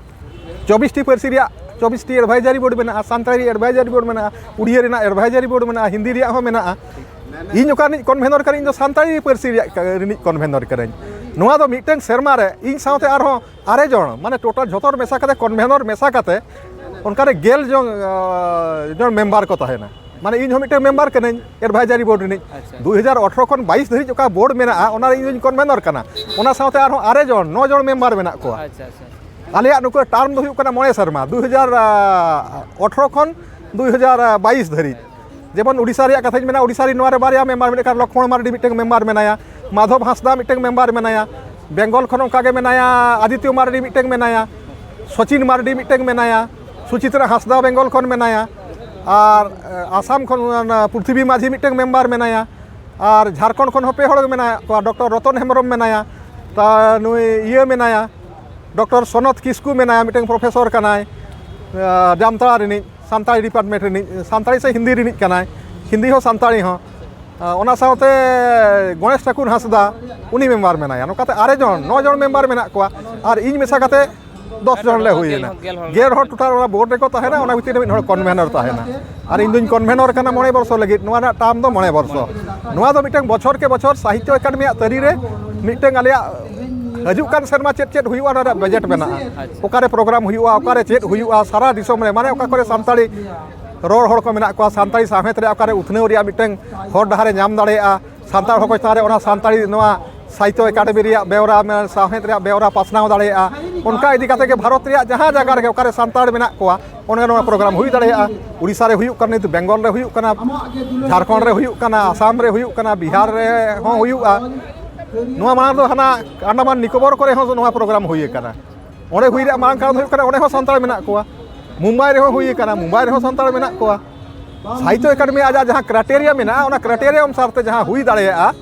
ᱪᱚᱵᱵᱤᱥ ᱴᱤ ᱯᱟᱹᱨᱥᱤ ᱨᱮᱭᱟᱜ ᱪᱚᱵᱵᱤᱥ ᱴᱤ ᱮᱰᱵᱷᱟᱭᱡᱟᱨᱤ ᱵᱳᱨᱰ ᱢᱮᱱᱟᱜᱼᱟ, ᱥᱟᱱᱛᱟᱲᱤ ᱮᱰᱵᱷᱟᱭᱡᱟᱨᱤ ᱵᱳᱨᱰ ᱢᱮᱱᱟᱜᱼᱟ, ᱩᱲᱤᱭᱟ ᱨᱮᱱᱟᱜ ᱮᱰᱵᱷᱟᱭᱡᱟᱨᱤ ᱵᱳᱨᱰ ᱢᱮᱱᱟᱜᱼᱟ, ᱦᱤᱱᱫᱤ ᱨᱮᱭᱟᱜ ᱦᱚᱸ ᱢᱮᱱᱟᱜᱼᱟ᱾ ᱤᱧ ᱚᱠᱟ ᱨᱤᱱᱤᱡ ᱠᱚᱱᱵᱷᱮᱱᱚᱨ ᱠᱟᱹᱱᱟᱹᱧ? ᱤᱧ ᱫᱚ ᱥᱟᱱᱛᱟᱲᱤ ᱯᱟᱹᱨᱥᱤ ᱨᱮᱭᱟᱜ ᱠᱟ-, ᱨᱤᱱᱤᱡ ᱠᱚᱱᱵᱷᱮᱱᱚᱨ ᱠᱟᱹᱱᱟᱹᱧ᱾ ᱱᱚᱣᱟ ᱫᱚ ᱢᱤᱫᱴᱟᱝ ᱥᱮᱨᱢᱟ ᱨᱮ ᱤᱧ ᱥᱟᱶᱛᱮ ᱟᱨᱦᱚᱸ ᱟᱨᱮ ᱡᱚᱱ, ᱢᱟᱱᱮ ᱴᱳᱴᱟᱞ ᱡᱷᱚᱛᱚ ᱦᱚᱲ ᱢᱮᱥᱟ ᱠᱟᱛᱮ, ᱠᱚᱱᱵᱷᱮᱱᱚᱨ ᱢᱮᱥᱟ ᱠᱟᱛᱮ, ᱚᱱᱠᱟᱨᱮ ᱜᱮᱞ ᱡᱚᱱ, ᱟᱸ, ᱡᱚᱱ ᱢᱮᱢᱵᱟᱨ ᱠᱚ ᱛᱟᱦᱮᱱᱟ᱾ ᱢᱟᱱᱮ ᱤᱧ ᱦᱚᱸ ᱢᱤᱫᱴᱟᱝ ᱢᱮᱢᱵᱟᱨ ᱠᱟᱹᱱᱟᱹᱧ ᱮᱰᱵᱷᱟᱭᱡᱟᱨᱤ ᱵᱳᱨᱰ ᱨᱤᱱᱤᱡ᱾ ᱟᱪᱪᱷᱟ᱾ ᱫᱩ ᱦᱟᱡᱟᱨ ᱟᱴᱷᱨᱚ ᱠᱷᱚᱱ ᱵᱟᱭᱤᱥ ᱫᱷᱟᱹᱨᱤᱡ ᱚᱠᱟ ᱵᱳᱨᱰ ᱢᱮᱱᱟᱜᱼᱟ, ᱚᱱᱟ ᱨᱮ ᱤᱧ ᱫᱚᱧ ᱠᱚᱱᱵᱷᱮᱱᱚᱨ ᱠᱟᱱᱟ᱾ ᱚᱱᱟ ᱥᱟᱶᱛᱮ ᱟᱨᱦᱚᱸ ᱟᱨᱮ ᱡᱚᱱ, ᱱᱚ ᱡᱚᱱ ᱢᱮᱢᱵᱟᱨ ᱢᱮᱱᱟᱜ ᱠᱚᱣᱟ᱾ ᱟᱪᱪᱷᱟ, ᱟᱪᱪᱷᱟ, ᱟᱪᱪᱷᱟ᱾ ᱟᱞᱮᱭᱟᱜ ᱱᱩᱠᱩ ᱴᱟᱨᱢ ᱫᱚ ᱦᱩᱭᱩᱜ ᱠᱟᱱᱟ ᱢᱚᱬᱮ ᱥᱮᱨᱢᱟ, ᱫᱩ ᱦᱟᱡᱟᱨ ᱟᱴᱷᱨᱚ ᱠᱷᱚᱱ ᱫᱩ ᱦᱟᱡᱟᱨ ᱵᱟᱭᱤᱥ ᱫᱷᱟᱹᱨᱤᱡ᱾ ᱡᱮᱢᱚᱱ ᱳᱰᱤᱥᱟ ᱨᱮᱭᱟᱜ ᱠᱟᱛᱷᱟᱧ ᱢᱮᱱᱟ, ᱳᱰᱤᱥᱟ ᱨᱮ ᱱᱚᱣᱟ ᱨᱮ ᱵᱟᱨᱭᱟ ᱢᱮᱢᱵᱟᱨ ᱢᱮᱱᱟᱜ ᱠᱚᱣᱟ, ᱞᱚᱠᱷᱢᱚᱬ ᱢᱟᱨᱰᱤ ᱢᱤᱫᱴᱟᱝ ᱢᱮᱢᱵᱟᱨ ᱢᱮᱱᱟᱭᱟ, ᱢᱟᱫᱷᱚᱵ ᱦᱟᱸᱥᱫᱟ ᱢᱤᱫᱴᱟᱝ ᱢᱮᱢᱵᱟᱨ ᱢᱮᱱᱟᱭᱟ, ᱵᱮᱝᱜᱚᱞ ᱠᱷᱚᱱ ᱚᱱᱠᱟ ᱜᱮ ᱢᱮᱱᱟᱭᱟ, ᱟᱫᱤᱛᱭᱚ ᱢᱟᱨᱰᱤ ᱢᱤᱫᱴᱟᱝ ᱢᱮᱱᱟᱭᱟ, ᱥᱚᱪᱤᱱ ᱢᱟᱨᱰᱤ ᱢᱤᱫᱴᱟᱝ ᱢᱮᱱᱟᱭᱟ, ᱥᱩᱪᱤᱛᱨᱟ ᱦᱟᱸᱥᱫᱟ ᱵᱮᱝᱜᱚᱞ ᱠᱷᱚᱱ ᱢᱮᱱᱟᱭᱟ, ᱟᱨ, ᱮ, ᱟᱥᱟᱢ ᱠᱷᱚᱱ, ᱚᱱᱟ, ᱯᱨᱤᱛᱷᱤᱵᱤ ᱢᱟᱹᱡᱷᱤ ᱢᱤᱫᱴᱟᱝ ᱢᱮᱢᱵᱟᱨ ᱢᱮᱱᱟᱭᱟ, ᱟᱨ ᱡᱷᱟᱲᱠᱷᱚᱸᱰ ᱠᱷᱚᱱ ᱦᱚᱸ ᱯᱮ ᱦᱚᱲ ᱢᱮᱱᱟᱭᱟ ᱠᱚᱣᱟ, ᱰᱚᱠᱴᱚᱨ ᱨᱚᱛᱚᱱ ᱦᱮᱢᱵᱨᱚᱢ ᱢᱮᱱᱟᱭᱟ, ᱛᱟ ᱱᱩᱭ ᱤᱭᱟᱹ ᱢᱮᱱᱟᱭᱟ, ᱰᱚᱠᱴᱚᱨ ᱥᱚᱱᱚᱛ ᱠᱤᱥᱠᱩ ᱢᱮᱱᱟᱭᱟ, ᱢᱤᱫᱴᱟᱝ ᱯᱨᱚᱯᱷᱮᱥᱚᱨ ᱠᱟᱱᱟᱭ, ᱮ, ᱡᱟᱢᱛᱟᱲᱟ ᱨᱤᱱᱤᱡ, ᱥᱟᱱᱛᱟᱲᱤ ᱰᱤᱯᱟᱨᱴᱢᱮᱱᱴ ᱨᱤᱱᱤᱡ, ᱥᱟᱱᱛᱟᱲᱤ ᱥᱮ ᱦᱤᱱᱫᱤ ᱨᱤᱱᱤᱡ ᱠᱟᱱᱟᱭ, ᱦᱤᱱᱫᱤ ᱦᱚᱸ ᱥᱟᱱᱛᱟᱲᱤ ᱦᱚᱸ᱾ ᱮ, ᱚᱱᱟ ᱥᱟᱶᱛᱮ ᱜᱚᱬᱮᱥ ᱴᱷᱟᱠᱩᱨ ᱦᱟᱸᱥᱫᱟ, ᱩᱱᱤ ᱢᱮᱢᱵᱟᱨ ᱢᱮᱱᱟᱭᱟ᱾ ᱱᱚᱝᱠᱟᱛᱮ ᱟᱨᱮ ᱡᱚᱱ, ᱱᱚ ᱡᱚᱱ ᱢᱮᱢᱵᱟᱨ ᱢᱮᱱᱟᱜ ᱠᱚᱣᱟ, ᱟᱨ ᱤᱧ ᱢᱮᱥᱟ ᱠᱟᱛᱮ ᱫᱚᱥ ᱡᱚᱱ ᱞᱮ ᱦᱩᱭᱮᱱᱟ᱾ ᱜᱮᱞ ᱦᱚᱲ ᱴᱳᱴᱟᱞ ᱚᱱᱟ ᱵᱳᱨᱰ ᱨᱮᱠᱚ ᱛᱟᱦᱮᱱᱟ, ᱚᱱᱟ ᱵᱷᱤᱛᱤᱨ ᱨᱮ ᱢᱤᱫ ᱦᱚᱲ ᱠᱚᱱᱵᱷᱮᱱᱚᱨ ᱛᱟᱦᱮᱱᱟ᱾ ᱟᱨ ᱤᱧ ᱫᱩᱧ ᱠᱚᱱᱵᱷᱮᱱᱚᱨ ᱠᱟᱱᱟ ᱢᱚᱬᱮ ᱵᱚᱨᱥᱚ ᱞᱟᱹᱜᱤᱫ, ᱱᱚᱣᱟ ᱨᱮᱱᱟᱜ ᱴᱟᱨᱢ ᱫᱚ ᱢᱚᱬᱮ ᱵᱚᱨᱥᱚ᱾ ᱱᱚᱣᱟ ᱫᱚ ᱢᱤᱫᱴᱟᱝ ᱵᱚᱪᱷᱚᱨ ᱠᱮ ᱵᱚᱪᱷᱚᱨ ᱥᱟᱦᱤᱛᱛᱚ ᱮᱠᱟᱰᱮᱢᱤᱭᱟᱜ ᱛᱟᱹᱨᱤ ᱨᱮ ᱢᱤᱫᱴᱟᱝ ᱟᱞᱮᱭᱟᱜ ᱦᱤᱡᱩᱜ ᱠᱟᱱ ᱥᱮᱨᱢᱟ ᱪᱮᱫ ᱪᱮᱫ ᱦᱩᱭᱩᱜᱼᱟ, ᱚᱱᱟ ᱨᱮᱭᱟᱜ ᱵᱟᱡᱮᱴ ᱢᱮᱱᱟᱜᱼᱟ᱾ ᱟᱪᱪᱷᱟ᱾ ᱚᱠᱟᱨᱮ ᱯᱨᱳᱜᱨᱟᱢ ᱦᱩᱭᱩᱜᱼᱟ, ᱚᱠᱟᱨᱮ ᱪᱮᱫ ᱦᱩᱭᱩᱜᱼᱟ, ᱥᱟᱨᱟ ᱫᱤᱥᱚᱢ ᱨᱮ, ᱢᱟᱱᱮ ᱚᱠᱟ ᱠᱚᱨᱮ ᱥᱟᱱᱛᱟᱲᱤ ᱨᱚᱲ ᱦᱚᱲ ᱠᱚ ᱢᱮᱱᱟᱜ ᱠᱚᱣᱟ, ᱥᱟᱱᱛᱟᱲᱤ ᱥᱟᱶᱦᱮᱫ ᱨᱮᱭᱟᱜ ᱚᱠᱟᱨᱮ ᱩᱛᱱᱟᱹᱣ ᱨᱮᱭᱟᱜ ᱢᱤᱫᱴᱟᱝ ᱦᱚᱨ ᱰᱟᱦᱟᱨᱮ ᱧᱟᱢ ᱫᱟᱲᱮᱭᱟᱜᱼᱟ, ᱥᱟᱱᱛᱟᱲ ᱦᱚᱲ ᱠᱚ ᱪᱮᱛᱟᱱ ᱨᱮ ᱚᱱᱟ ᱥᱟᱱᱛᱟᱲᱤ ᱱᱚᱣᱟ ᱥᱟᱦᱤᱛᱛᱚ ᱮᱠᱟᱰᱮᱢᱤ ᱨᱮᱭᱟᱜ ᱵᱮᱣᱨᱟ, ᱢᱟᱱᱮ ᱥᱟᱶᱦᱮᱫ ᱨᱮᱭᱟᱜ ᱵᱮᱣᱨᱟ ᱯᱟᱥᱱᱟᱣ ᱫᱟᱲᱮᱭᱟᱜᱼᱟ᱾ ᱚᱱᱠᱟ ᱤᱫᱤ ᱠᱟᱛᱮ ᱜᱮ ᱵᱷᱟᱨᱚᱛ ᱨᱮᱭᱟᱜ ᱡᱟᱦᱟᱸ ᱡᱟᱭᱜᱟ ᱨᱮᱜᱮ ᱚᱠᱟᱨᱮ ᱥᱟᱱᱛᱟᱲ ᱢᱮᱱᱟᱜ ᱠᱚᱣᱟ, ᱚᱸᱰᱮ ᱱᱚᱣᱟ ᱯᱨᱳᱜᱨᱟᱢ ᱦᱩᱭ ᱫᱟᱲᱮᱭᱟᱜᱼᱟ᱾ ᱩᱲᱤᱥᱥᱟ ᱨᱮ ᱦᱩᱭᱩᱜ ᱠᱟᱱᱟ, ᱱᱤᱛ ᱵᱮᱝᱜᱚᱞ ᱨᱮ ᱦᱩᱭᱩᱜ ᱠᱟᱱᱟ, ᱡᱷᱟᱲᱠᱷᱚᱸᱰ ᱨᱮ ᱦᱩᱭᱩᱜ ᱠᱟᱱᱟ, ᱟᱥᱟᱢ ᱨᱮ ᱦᱩᱭᱩᱜ ᱠᱟᱱᱟ, ᱵᱤᱦᱟᱨ ᱨᱮ ᱦᱚᱸ ᱦᱩᱭᱩᱜᱼᱟ᱾ ᱱᱚᱣᱟ ᱢᱟᱲᱟᱝ ᱫᱚ ᱦᱟᱱᱟ ᱟᱱᱰᱟᱢᱟᱱ ᱱᱤᱠᱳᱵᱚᱨ ᱠᱚᱨᱮ ᱦᱚᱸ ᱱᱚᱣᱟ ᱯᱨᱳᱜᱨᱟᱢ ᱦᱩᱭ ᱟᱠᱟᱱᱟ᱾ ᱚᱸᱰᱮ ᱦᱩᱭ ᱨᱮᱭᱟᱜ ᱢᱟᱨᱟᱝ ᱠᱟᱨᱚᱱ ᱫᱚ ᱦᱩᱭᱩᱜ ᱠᱟᱱᱟ, ᱚᱸᱰᱮ ᱦᱚᱸ ᱥᱟᱱᱛᱟᱲ ᱢᱮᱱᱟᱜ ᱠᱚᱣᱟ᱾ ᱢᱩᱢᱵᱟᱭ ᱨᱮᱦᱚᱸ ᱦᱩᱭ ᱟᱠᱟᱱᱟ, ᱢᱩᱢᱵᱟᱭ ᱨᱮᱦᱚᱸ ᱥᱟᱱᱛᱟᱲ ᱢᱮᱱᱟᱜ ᱠᱚᱣᱟ᱾ ᱥᱟᱦᱤᱛᱛᱚ ᱮᱠᱟᱰᱮᱢᱤ ᱟᱡᱟᱜ ᱡᱟᱦᱟᱸ ᱠᱨᱟᱭᱴᱮᱨᱤᱭᱟ ᱢᱮᱱᱟᱜᱼᱟ, ᱚᱱᱟ ᱠᱨᱟᱭᱴᱮᱨᱤᱭᱟ ᱚᱱᱩᱥᱟᱨ ᱛᱮ ᱡᱟᱦᱟᱸ ᱦᱩᱭ ᱫᱟᱲᱮᱭᱟᱜᱼᱟ,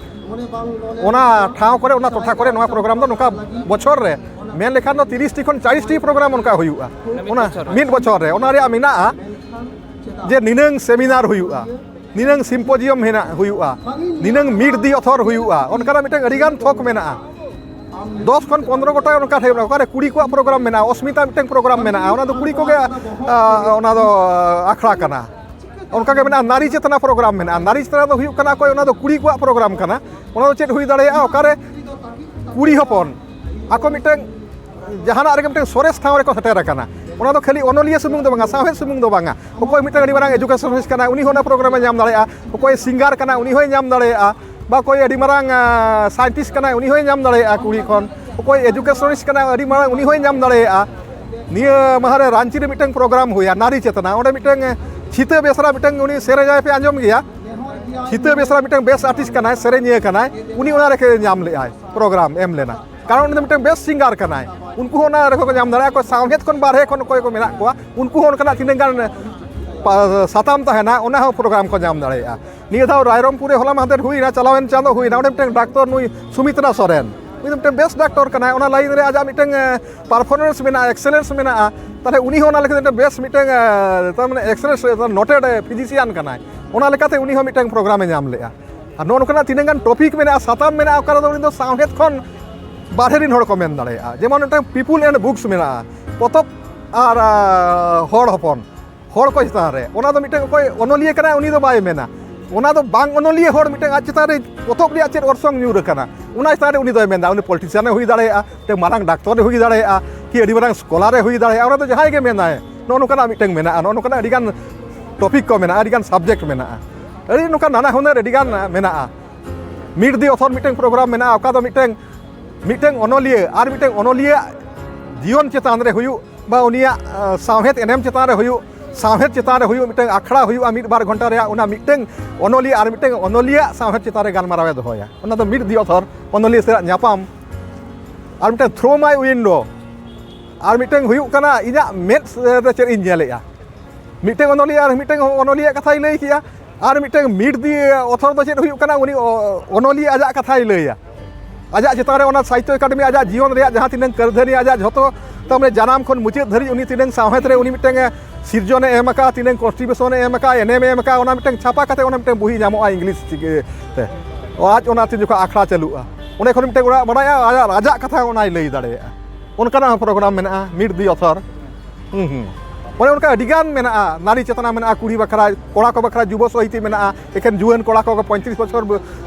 ᱚᱱᱟ ᱴᱷᱟᱶ ᱠᱚᱨᱮ, ᱚᱱᱟ ᱴᱚᱴᱷᱟ ᱠᱚᱨᱮ ᱱᱚᱣᱟ ᱯᱨᱳᱜᱨᱟᱢ ᱫᱚ ᱱᱚᱝᱠᱟ ᱵᱚᱪᱷᱚᱨ ᱨᱮ ᱢᱮᱱ ᱞᱮᱠᱷᱟᱱ ᱫᱚ ᱛᱤᱨᱤᱥ ᱴᱤ ᱠᱷᱚᱱ ᱪᱟᱞᱤᱥ ᱴᱤ ᱯᱨᱳᱜᱨᱟᱢ ᱚᱱᱠᱟ ᱦᱩᱭᱩᱜᱼᱟ᱾ ᱚᱱᱟ ᱢᱤᱫ ᱵᱚᱪᱷᱚᱨ ᱨᱮ ᱚᱱᱟ ᱨᱮᱭᱟᱜ ᱢᱮᱱᱟᱜᱼᱟ ᱡᱮ ᱱᱤᱱᱟᱹᱝ ᱥᱮᱢᱤᱱᱟᱨ ᱦᱩᱭᱩᱜᱼᱟ, ᱱᱤᱱᱟᱹᱝ ᱥᱤᱢᱯᱳᱡᱤᱭᱟᱢ ᱦᱮᱱᱟᱜ ᱦᱩᱭᱩᱜᱼᱟ, ᱱᱤᱱᱟᱹᱝ meet the author ᱦᱩᱭᱩᱜᱼᱟ, ᱚᱱᱠᱟᱱᱟᱜ ᱢᱤᱫᱴᱟᱝ ᱟᱹᱰᱤᱜᱟᱱ ᱛᱷᱚᱠ ᱢᱮᱱᱟᱜᱼᱟ᱾ ᱫᱚᱥ ᱠᱷᱚᱱ ᱯᱚᱱᱨᱚ ᱜᱚᱴᱟᱝ ᱚᱱᱠᱟ ᱴᱷᱟᱶ ᱢᱮᱱᱟᱜᱼᱟ᱾ ᱚᱠᱟᱨᱮ ᱠᱩᱲᱤ ᱠᱚᱣᱟᱜ ᱯᱨᱳᱜᱨᱟᱢ ᱢᱮᱱᱟᱜᱼᱟ, ᱚᱥᱢᱤᱛᱟ ᱢᱤᱫᱴᱟᱝ ᱯᱨᱳᱜᱨᱟᱢ ᱢᱮᱱᱟᱜᱼᱟ, ᱚᱱᱟ ᱫᱚ ᱠᱩᱲᱤ ᱠᱚᱜᱮ, ᱟ, ᱚᱱᱟ ᱫᱚ, ᱟ, ᱟᱠᱷᱲᱟ ᱠᱟᱱᱟ᱾ ᱚᱱᱠᱟ ᱜᱮ ᱢᱮᱱᱟᱜᱼᱟ, ᱱᱟᱨᱤ ᱪᱮᱛᱱᱟ ᱯᱨᱳᱜᱨᱟᱢ ᱢᱮᱱᱟᱜᱼᱟ᱾ ᱱᱟᱨᱤ ᱪᱮᱛᱱᱟ ᱫᱚ ᱦᱩᱭᱩᱜ ᱠᱟᱱᱟ ᱚᱠᱚᱭ, ᱚᱱᱟ ᱫᱚ ᱠᱩᱲᱤ ᱠᱚᱣᱟᱜ ᱯᱨᱳᱜᱨᱟᱢ ᱠᱟᱱᱟ᱾ ᱚᱱᱟ ᱫᱚ ᱪᱮᱫ ᱦᱩᱭ ᱫᱟᱲᱮᱭᱟᱜᱼᱟ, ᱚᱠᱟᱨᱮ ᱠᱩᱲᱤ ᱦᱚᱯᱚᱱ ᱟᱠᱚ ᱢᱤᱫᱴᱟᱝ ᱡᱟᱦᱟᱱᱟᱜ ᱨᱮᱜᱮ ᱢᱤᱫᱴᱟᱝ ᱥᱚᱨᱮᱥ ᱴᱷᱟᱶ ᱨᱮᱠᱚ ᱥᱮᱴᱮᱨ ᱟᱠᱟᱱᱟ᱾ ᱚᱱᱟ ᱫᱚ ᱠᱷᱟᱹᱞᱤ ᱚᱱᱚᱞᱤᱭᱟᱹ ᱥᱩᱢᱩᱝ ᱫᱚ ᱵᱟᱝᱟ, ᱥᱟᱶᱦᱮᱫ ᱥᱩᱢᱩᱝ ᱫᱚ ᱵᱟᱝᱟ᱾ ᱚᱠᱚᱭ ᱢᱤᱫᱴᱟᱝ ᱟᱹᱰᱤ ᱢᱟᱨᱟᱝ educationist ᱠᱟᱱᱟᱭ, ᱩᱱᱤ ᱦᱚᱸ ᱚᱱᱟ ᱯᱨᱳᱜᱨᱟᱢᱮ ᱧᱟᱢ ᱫᱟᱲᱮᱭᱟᱜᱼᱟ᱾ ᱚᱠᱚᱭ singer ᱠᱟᱱᱟᱭ, ᱩᱱᱤ ᱦᱚᱸᱭ ᱧᱟᱢ ᱫᱟᱲᱮᱭᱟᱜᱼᱟ᱾ ᱵᱟ ᱚᱠᱚᱭ ᱟᱹᱰᱤ ᱢᱟᱨᱟᱝ scientist ᱠᱟᱱᱟᱭ, ᱩᱱᱤ ᱦᱚᱸᱭ ᱧᱟᱢ ᱫᱟᱲᱮᱭᱟᱜᱼᱟ᱾ ᱠᱩᱲᱤ ᱠᱷᱚᱱ ᱚᱠᱚᱭ educationist ᱠᱟᱱᱟᱭ, ᱟᱹᱰᱤ ᱢᱟᱨᱟᱝ, ᱩᱱᱤ ᱦᱚᱸᱭ ᱧᱟᱢ ᱫᱟᱲᱮᱭᱟᱜᱼᱟ᱾ ᱱᱤᱭᱟᱹ ᱢᱟᱦᱟ ᱨᱮ ᱨᱟᱺᱪᱤ ᱨᱮ ᱢᱤᱫᱴᱟᱝ ᱯᱨᱳᱜᱨᱟᱢ ᱦᱩᱭᱟ, ᱱᱟᱨᱤ ᱪᱮᱛᱱᱟ, ᱚᱸᱰᱮ ᱢᱤᱫᱴᱟᱝ ᱪᱷᱤᱛᱟᱹ ᱵᱮᱥᱨᱟ ᱢᱤᱫᱴᱟᱝ, ᱩᱱᱤ ᱥᱮᱨᱮᱧᱟᱭ ᱯᱮ ᱟᱸᱡᱚᱢ ᱜᱮᱭᱟ, ᱪᱷᱤᱛᱟᱹ ᱵᱮᱥᱨᱟ ᱢᱤᱫᱴᱟᱝ best artist ᱠᱟᱱᱟᱭ, ᱥᱮᱨᱮᱧᱤᱭᱟᱹ ᱠᱟᱱᱟᱭ, ᱩᱱᱤ ᱚᱱᱟ ᱨᱮ ᱧᱟᱢ ᱞᱮᱫᱟᱭ, ᱯᱨᱳᱜᱨᱟᱢ ᱮᱢ ᱞᱮᱱᱟ᱾ ᱠᱟᱨᱚᱱ ᱩᱱᱤ ᱫᱚ ᱢᱤᱫᱴᱟᱝ best singer ᱠᱟᱱᱟᱭ᱾ ᱩᱱᱠᱩ ᱦᱚᱸ ᱚᱱᱟ ᱨᱮᱠᱚ ᱠᱚ ᱧᱟᱢ ᱫᱟᱲᱮᱭᱟᱜᱼᱟ᱾ ᱚᱠᱚᱭ ᱥᱟᱶᱦᱮᱫ ᱠᱷᱚᱱ ᱵᱟᱨᱦᱮ ᱠᱷᱚᱱ ᱚᱠᱚᱭ ᱠᱚ ᱢᱮᱱᱟᱜ ᱠᱚᱣᱟ, ᱩᱱᱠᱩ ᱦᱚᱸ ᱚᱱᱠᱟᱱᱟᱜ ᱛᱤᱱᱟᱹᱜ ᱜᱟᱱ ᱯᱟ-, ᱥᱟᱛᱟᱢ ᱛᱟᱦᱮᱱᱟ, ᱚᱱᱟ ᱦᱚᱸ ᱯᱨᱳᱜᱨᱟᱢ ᱠᱚ ᱧᱟᱢ ᱫᱟᱲᱮᱭᱟᱜᱼᱟ᱾ ᱱᱤᱭᱟᱹ ᱫᱷᱟᱣ ᱨᱟᱭᱨᱚᱝᱯᱩᱨ ᱨᱮ ᱦᱚᱞᱟ ᱢᱟᱦᱫᱮᱨ ᱦᱩᱭᱱᱟ, ᱪᱟᱞᱟᱣᱮᱱ ᱪᱟᱸᱫᱳ ᱦᱩᱭᱱᱟ, ᱚᱸᱰᱮ ᱢᱤᱫᱴᱟᱝ ᱰᱟᱠᱛᱚᱨ ᱱᱩᱭ ᱥᱩᱢᱤᱛᱨᱟ ᱥᱚᱨᱮᱱ, ᱩᱱᱤ ᱫᱚ ᱢᱤᱫᱴᱟᱝ best ᱰᱟᱠᱛᱚᱨ ᱠᱟᱱᱟᱭ, ᱚᱱᱟ line ᱨᱮ ᱟᱡᱟᱜ ᱢᱤᱫᱴᱟᱝ, ᱮ, performance ᱢᱮᱱᱟᱜᱼᱟ, excellence ᱢᱮᱱᱟᱜᱼᱟ᱾ ᱛᱟᱦᱞᱮ ᱩᱱᱤ ᱦᱚᱸ ᱚᱱᱟ ᱞᱮᱠᱟᱛᱮ ᱢᱤᱫᱴᱟᱝ best ᱢᱤᱫᱴᱟᱝ, ᱮ, ᱛᱟᱨ ᱢᱟᱱᱮ excellence, noted physician ᱠᱟᱱᱟᱭ, ᱚᱱᱟ ᱞᱮᱠᱟᱛᱮ ᱩᱱᱤ ᱦᱚᱸ ᱢᱤᱫᱴᱟᱝ ᱯᱨᱳᱜᱨᱟᱢᱮ ᱧᱟᱢ ᱞᱮᱫᱼᱟ᱾ ᱟᱨ ᱱᱚᱜᱼᱚ ᱱᱚᱝᱠᱟᱱᱟᱜ ᱛᱤᱱᱟᱹᱜ ᱜᱟᱱ topic ᱢᱮᱱᱟᱜᱼᱟ, ᱥᱟᱛᱟᱢ ᱢᱮᱱᱟᱜᱼᱟ, ᱚᱠᱟ ᱨᱮᱫᱚ ᱩᱱᱤ ᱫᱚ ᱥᱟᱶᱦᱮᱫ ᱠᱷᱚᱱ ᱵᱟᱦᱨᱮ ᱨᱮᱱ ᱦᱚᱲ ᱠᱚ ᱢᱮᱱ ᱫᱟᱲᱮᱭᱟᱜᱼᱟ᱾ ᱡᱮᱢᱚᱱ ᱢᱤᱫᱴᱟᱝ people and books ᱢᱮᱱᱟᱜᱼᱟ, ᱯᱚᱛᱚᱵ ᱟᱨ, ᱟ, ᱦᱚᱲ ᱦᱚᱯᱚᱱ, ᱦᱚᱲ ᱠᱚ ᱪᱮᱛᱟᱱ ᱨᱮ᱾ ᱚᱱᱟ ᱫᱚ ᱢᱤᱫᱴᱟᱝ ᱚᱠᱚᱭ ᱚᱱᱚᱞᱤᱭᱟᱹ ᱠᱟᱱᱟᱭ, ᱩᱱᱤ ᱫᱚ ᱵᱟᱭ ᱢᱮᱱᱟ᱾ ᱚᱱᱟ ᱫᱚ ᱵᱟᱝ ᱚᱱᱚᱞᱤᱭᱟᱹ ᱦᱚᱲ ᱢᱤᱫᱴᱟᱝ ᱟᱡ ᱪᱮᱛᱟᱱ ᱨᱮ ᱯᱚᱛᱚᱵ ᱨᱮᱭᱟᱜ ᱪᱮᱫ ᱚᱨᱥᱚᱝ ᱧᱩᱨ ᱟᱠᱟᱱᱟ, ᱚᱱᱟ ᱪᱮᱛᱟᱱ ᱨᱮ ᱩᱱᱤ ᱫᱚᱭ ᱢᱮᱱᱫᱟ᱾ ᱩᱱᱤ politician ᱮ ᱦᱩᱭ ᱫᱟᱲᱮᱭᱟᱜᱼᱟ, ᱢᱤᱫᱴᱟᱝ ᱢᱟᱨᱟᱝ ᱰᱟᱠᱛᱚᱨ ᱮ ᱦᱩᱭ ᱫᱟᱲᱮᱭᱟᱜᱼᱟ, ᱠᱤ ᱟᱹᱰᱤ ᱢᱟᱨᱟᱝ scholar ᱮ ᱦᱩᱭ ᱫᱟᱲᱮᱭᱟᱜᱼᱟ᱾ ᱚᱱᱟ ᱫᱚ ᱡᱟᱦᱟᱸᱭ ᱜᱮ ᱢᱮᱱᱟᱭ, ᱱᱚᱜᱼᱚ ᱱᱚᱝᱠᱟᱱᱟᱜ ᱢᱤᱫᱴᱟᱝ ᱢᱮᱱᱟᱜᱼᱟ, ᱱᱚᱜᱼᱚ ᱱᱚᱝᱠᱟᱱᱟᱜ ᱟᱹᱰᱤᱜᱟᱱ topic ᱠᱚ ᱢᱮᱱᱟᱜᱼᱟ, ᱟᱹᱰᱤᱜᱟᱱ subject ᱢᱮᱱᱟᱜᱼᱟ, ᱟᱹᱰᱤ ᱱᱚᱝᱠᱟ ᱱᱟᱱᱟ ᱦᱩᱱᱟᱹᱨ ᱟᱹᱰᱤᱜᱟᱱ ᱢᱮᱱᱟᱜᱼᱟ᱾ Meet the Author ᱢᱤᱫᱴᱟᱝ ᱯᱨᱳᱜᱨᱟᱢ ᱢᱮᱱᱟᱜᱼᱟ, ᱚᱠᱟ ᱫᱚ ᱢᱤᱫᱴᱟᱝ, ᱢᱤᱫᱴᱟᱝ ᱚᱱᱚᱞᱤᱭᱟᱹ ᱟᱨ ᱢᱤᱫᱴᱟᱝ ᱚᱱᱚᱞᱤᱭᱟᱹ ᱡᱤᱭᱚᱱ ᱪᱮᱛᱟᱱ ᱨᱮ ᱦᱩᱭᱩᱜ ᱵᱟ ᱩᱱᱤᱭᱟᱜ, ᱟ, ᱥᱟᱶᱦᱮᱫ ᱮᱱᱮᱢ ᱪᱮᱛᱟᱱ ᱨᱮ ᱦᱩᱭᱩᱜ, ᱥᱟᱶᱦᱮᱫ ᱪᱮᱛᱟᱱ ᱨᱮ ᱦᱩᱭᱩᱜ ᱢᱤᱫᱴᱟᱝ ᱟᱠᱷᱲᱟ ᱦᱩᱭᱩᱜᱼᱟ ᱢᱤᱫ ᱵᱟᱨ ᱜᱷᱚᱱᱴᱟ ᱨᱮᱭᱟᱜ, ᱚᱱᱟ ᱢᱤᱫᱴᱟᱝ ᱚᱱᱚᱞᱤᱭᱟᱹ ᱟᱨ ᱢᱤᱫᱴᱟᱝ ᱚᱱᱚᱞᱤᱭᱟᱹ ᱥᱟᱶᱦᱮᱫ ᱪᱮᱛᱟᱱ ᱨᱮ ᱜᱟᱞᱢᱟᱨᱟᱣ ᱮ ᱫᱚᱦᱚᱭᱟ, ᱚᱱᱟ ᱫᱚ Meet the Author, ᱚᱱᱚᱞᱤᱭᱟᱹ ᱥᱟᱞᱟᱜ ᱧᱟᱯᱟᱢ᱾ ᱟᱨ ᱢᱤᱫᱴᱟᱝ Through My Window, ᱟᱨ ᱢᱤᱫᱴᱟᱝ ᱦᱩᱭᱩᱜ ᱠᱟᱱᱟ ᱤᱧᱟᱹᱜ ᱢᱮᱫ ᱨᱮ ᱪᱮᱫ ᱤᱧ ᱧᱮᱞᱮᱜᱼᱟ᱾ ᱢᱤᱫᱴᱮᱱ ᱚᱱᱚᱞᱤᱭᱟᱹ ᱟᱨ ᱢᱤᱫᱴᱮᱱ ᱚᱱᱚᱞᱤᱭᱟᱹ ᱠᱟᱛᱷᱟᱭ ᱞᱟᱹᱭ ᱠᱮᱜᱼᱟ, ᱟᱨ ᱢᱤᱫᱴᱮᱱ meet the author ᱫᱚ ᱪᱮᱫ ᱦᱩᱭᱩᱜ ᱠᱟᱱᱟ? ᱩᱱᱤ ᱚ-, ᱚᱱᱚᱞᱤᱭᱟᱹ ᱟᱡᱟᱜ ᱠᱟᱛᱷᱟᱭ ᱞᱟᱹᱭᱟ, ᱟᱡᱟᱜ ᱪᱮᱛᱟᱱ ᱨᱮ ᱚᱱᱟ ᱥᱟᱦᱤᱛᱛᱚ ᱮᱠᱟᱰᱮᱢᱤ ᱟᱡᱟᱜ ᱡᱤᱭᱚᱱ ᱨᱮᱭᱟᱜ ᱡᱟᱦᱟᱸ ᱛᱤᱱᱟᱹᱝ ᱠᱟᱹᱨᱫᱷᱟᱹᱱᱤ, ᱟᱡᱟᱜ ᱡᱷᱚᱛᱚ ᱛᱟᱨᱢᱟᱱᱮ ᱡᱟᱱᱟᱢ ᱠᱷᱚᱱ ᱢᱩᱪᱟᱹᱫ ᱫᱷᱟᱹᱨᱤᱡ ᱩᱱᱤ ᱛᱤᱱᱟᱹᱝ ᱥᱟᱶᱦᱮᱫ ᱨᱮ ᱩᱱᱤ ᱢᱤᱫᱴᱟᱝ ᱮ ᱥᱤᱨᱡᱚᱱᱮ ᱮᱢ ᱟᱠᱟᱫᱼᱟ, ᱛᱤᱱᱟᱹᱝ contribution ᱮ ᱮᱢ ᱟᱠᱟᱫᱼᱟ, ᱮᱱᱮᱢᱮ ᱮᱢ ᱟᱠᱟᱫᱼᱟ, ᱚᱱᱟ ᱢᱤᱫᱴᱟᱝ ᱪᱷᱟᱯᱟ ᱠᱟᱛᱮ ᱚᱱᱟ ᱢᱤᱫᱴᱟᱝ ᱵᱩᱦᱤ ᱧᱟᱢᱚᱜᱼᱟ ᱤᱝᱞᱤᱥ ᱪᱤᱠᱤ ᱛᱮ᱾ ᱟᱡ ᱚᱱᱟ ᱛᱤᱱ ᱡᱚᱠᱷᱚᱱ ᱟᱠᱷᱲᱟ ᱪᱟᱹᱞᱩᱜᱼᱟ, ᱚᱸᱰᱮ ᱠᱷᱚᱱ ᱢᱤᱫᱴᱟᱝ ᱚᱲᱟᱜ ᱵᱟᱲᱟᱭᱟ, ᱟᱡᱟᱜ, ᱟᱡᱟᱜ ᱠᱟᱛᱷᱟ ᱚᱱᱟᱭ ᱞᱟᱹᱭ ᱫᱟᱲᱮᱭᱟᱜᱼᱟ᱾ ᱚᱱᱠᱟᱱᱟᱜ ᱦᱚᱸ program ᱢᱮᱱᱟᱜᱼᱟ, meet the author᱾ ᱦᱩᱸ, ᱦᱩᱸ᱾ ᱚᱱᱮ ᱚᱱᱠᱟ ᱟᱹᱰᱤᱜᱟᱱ ᱢᱮᱱᱟᱜᱼᱟ, ᱱᱟᱨᱤ ᱪᱮᱛᱱᱟ ᱢᱮᱱᱟᱜᱼᱟ, ᱠᱩᱲᱤ ᱵᱟᱠᱷᱨᱟ, ᱠᱚᱲᱟ ᱠᱚ ᱵᱟᱠᱷᱨᱟ ᱡᱩᱵᱚ ᱥᱟᱦᱤᱛᱤ ᱢᱮᱱᱟᱜᱼᱟ, ᱮᱠᱷᱮᱱ ᱡᱩᱣᱟᱹᱱ ᱠᱚᱲᱟ ᱠᱚ ᱯᱚᱸᱭᱛᱨᱤᱥ ᱵᱚᱪᱷᱚᱨ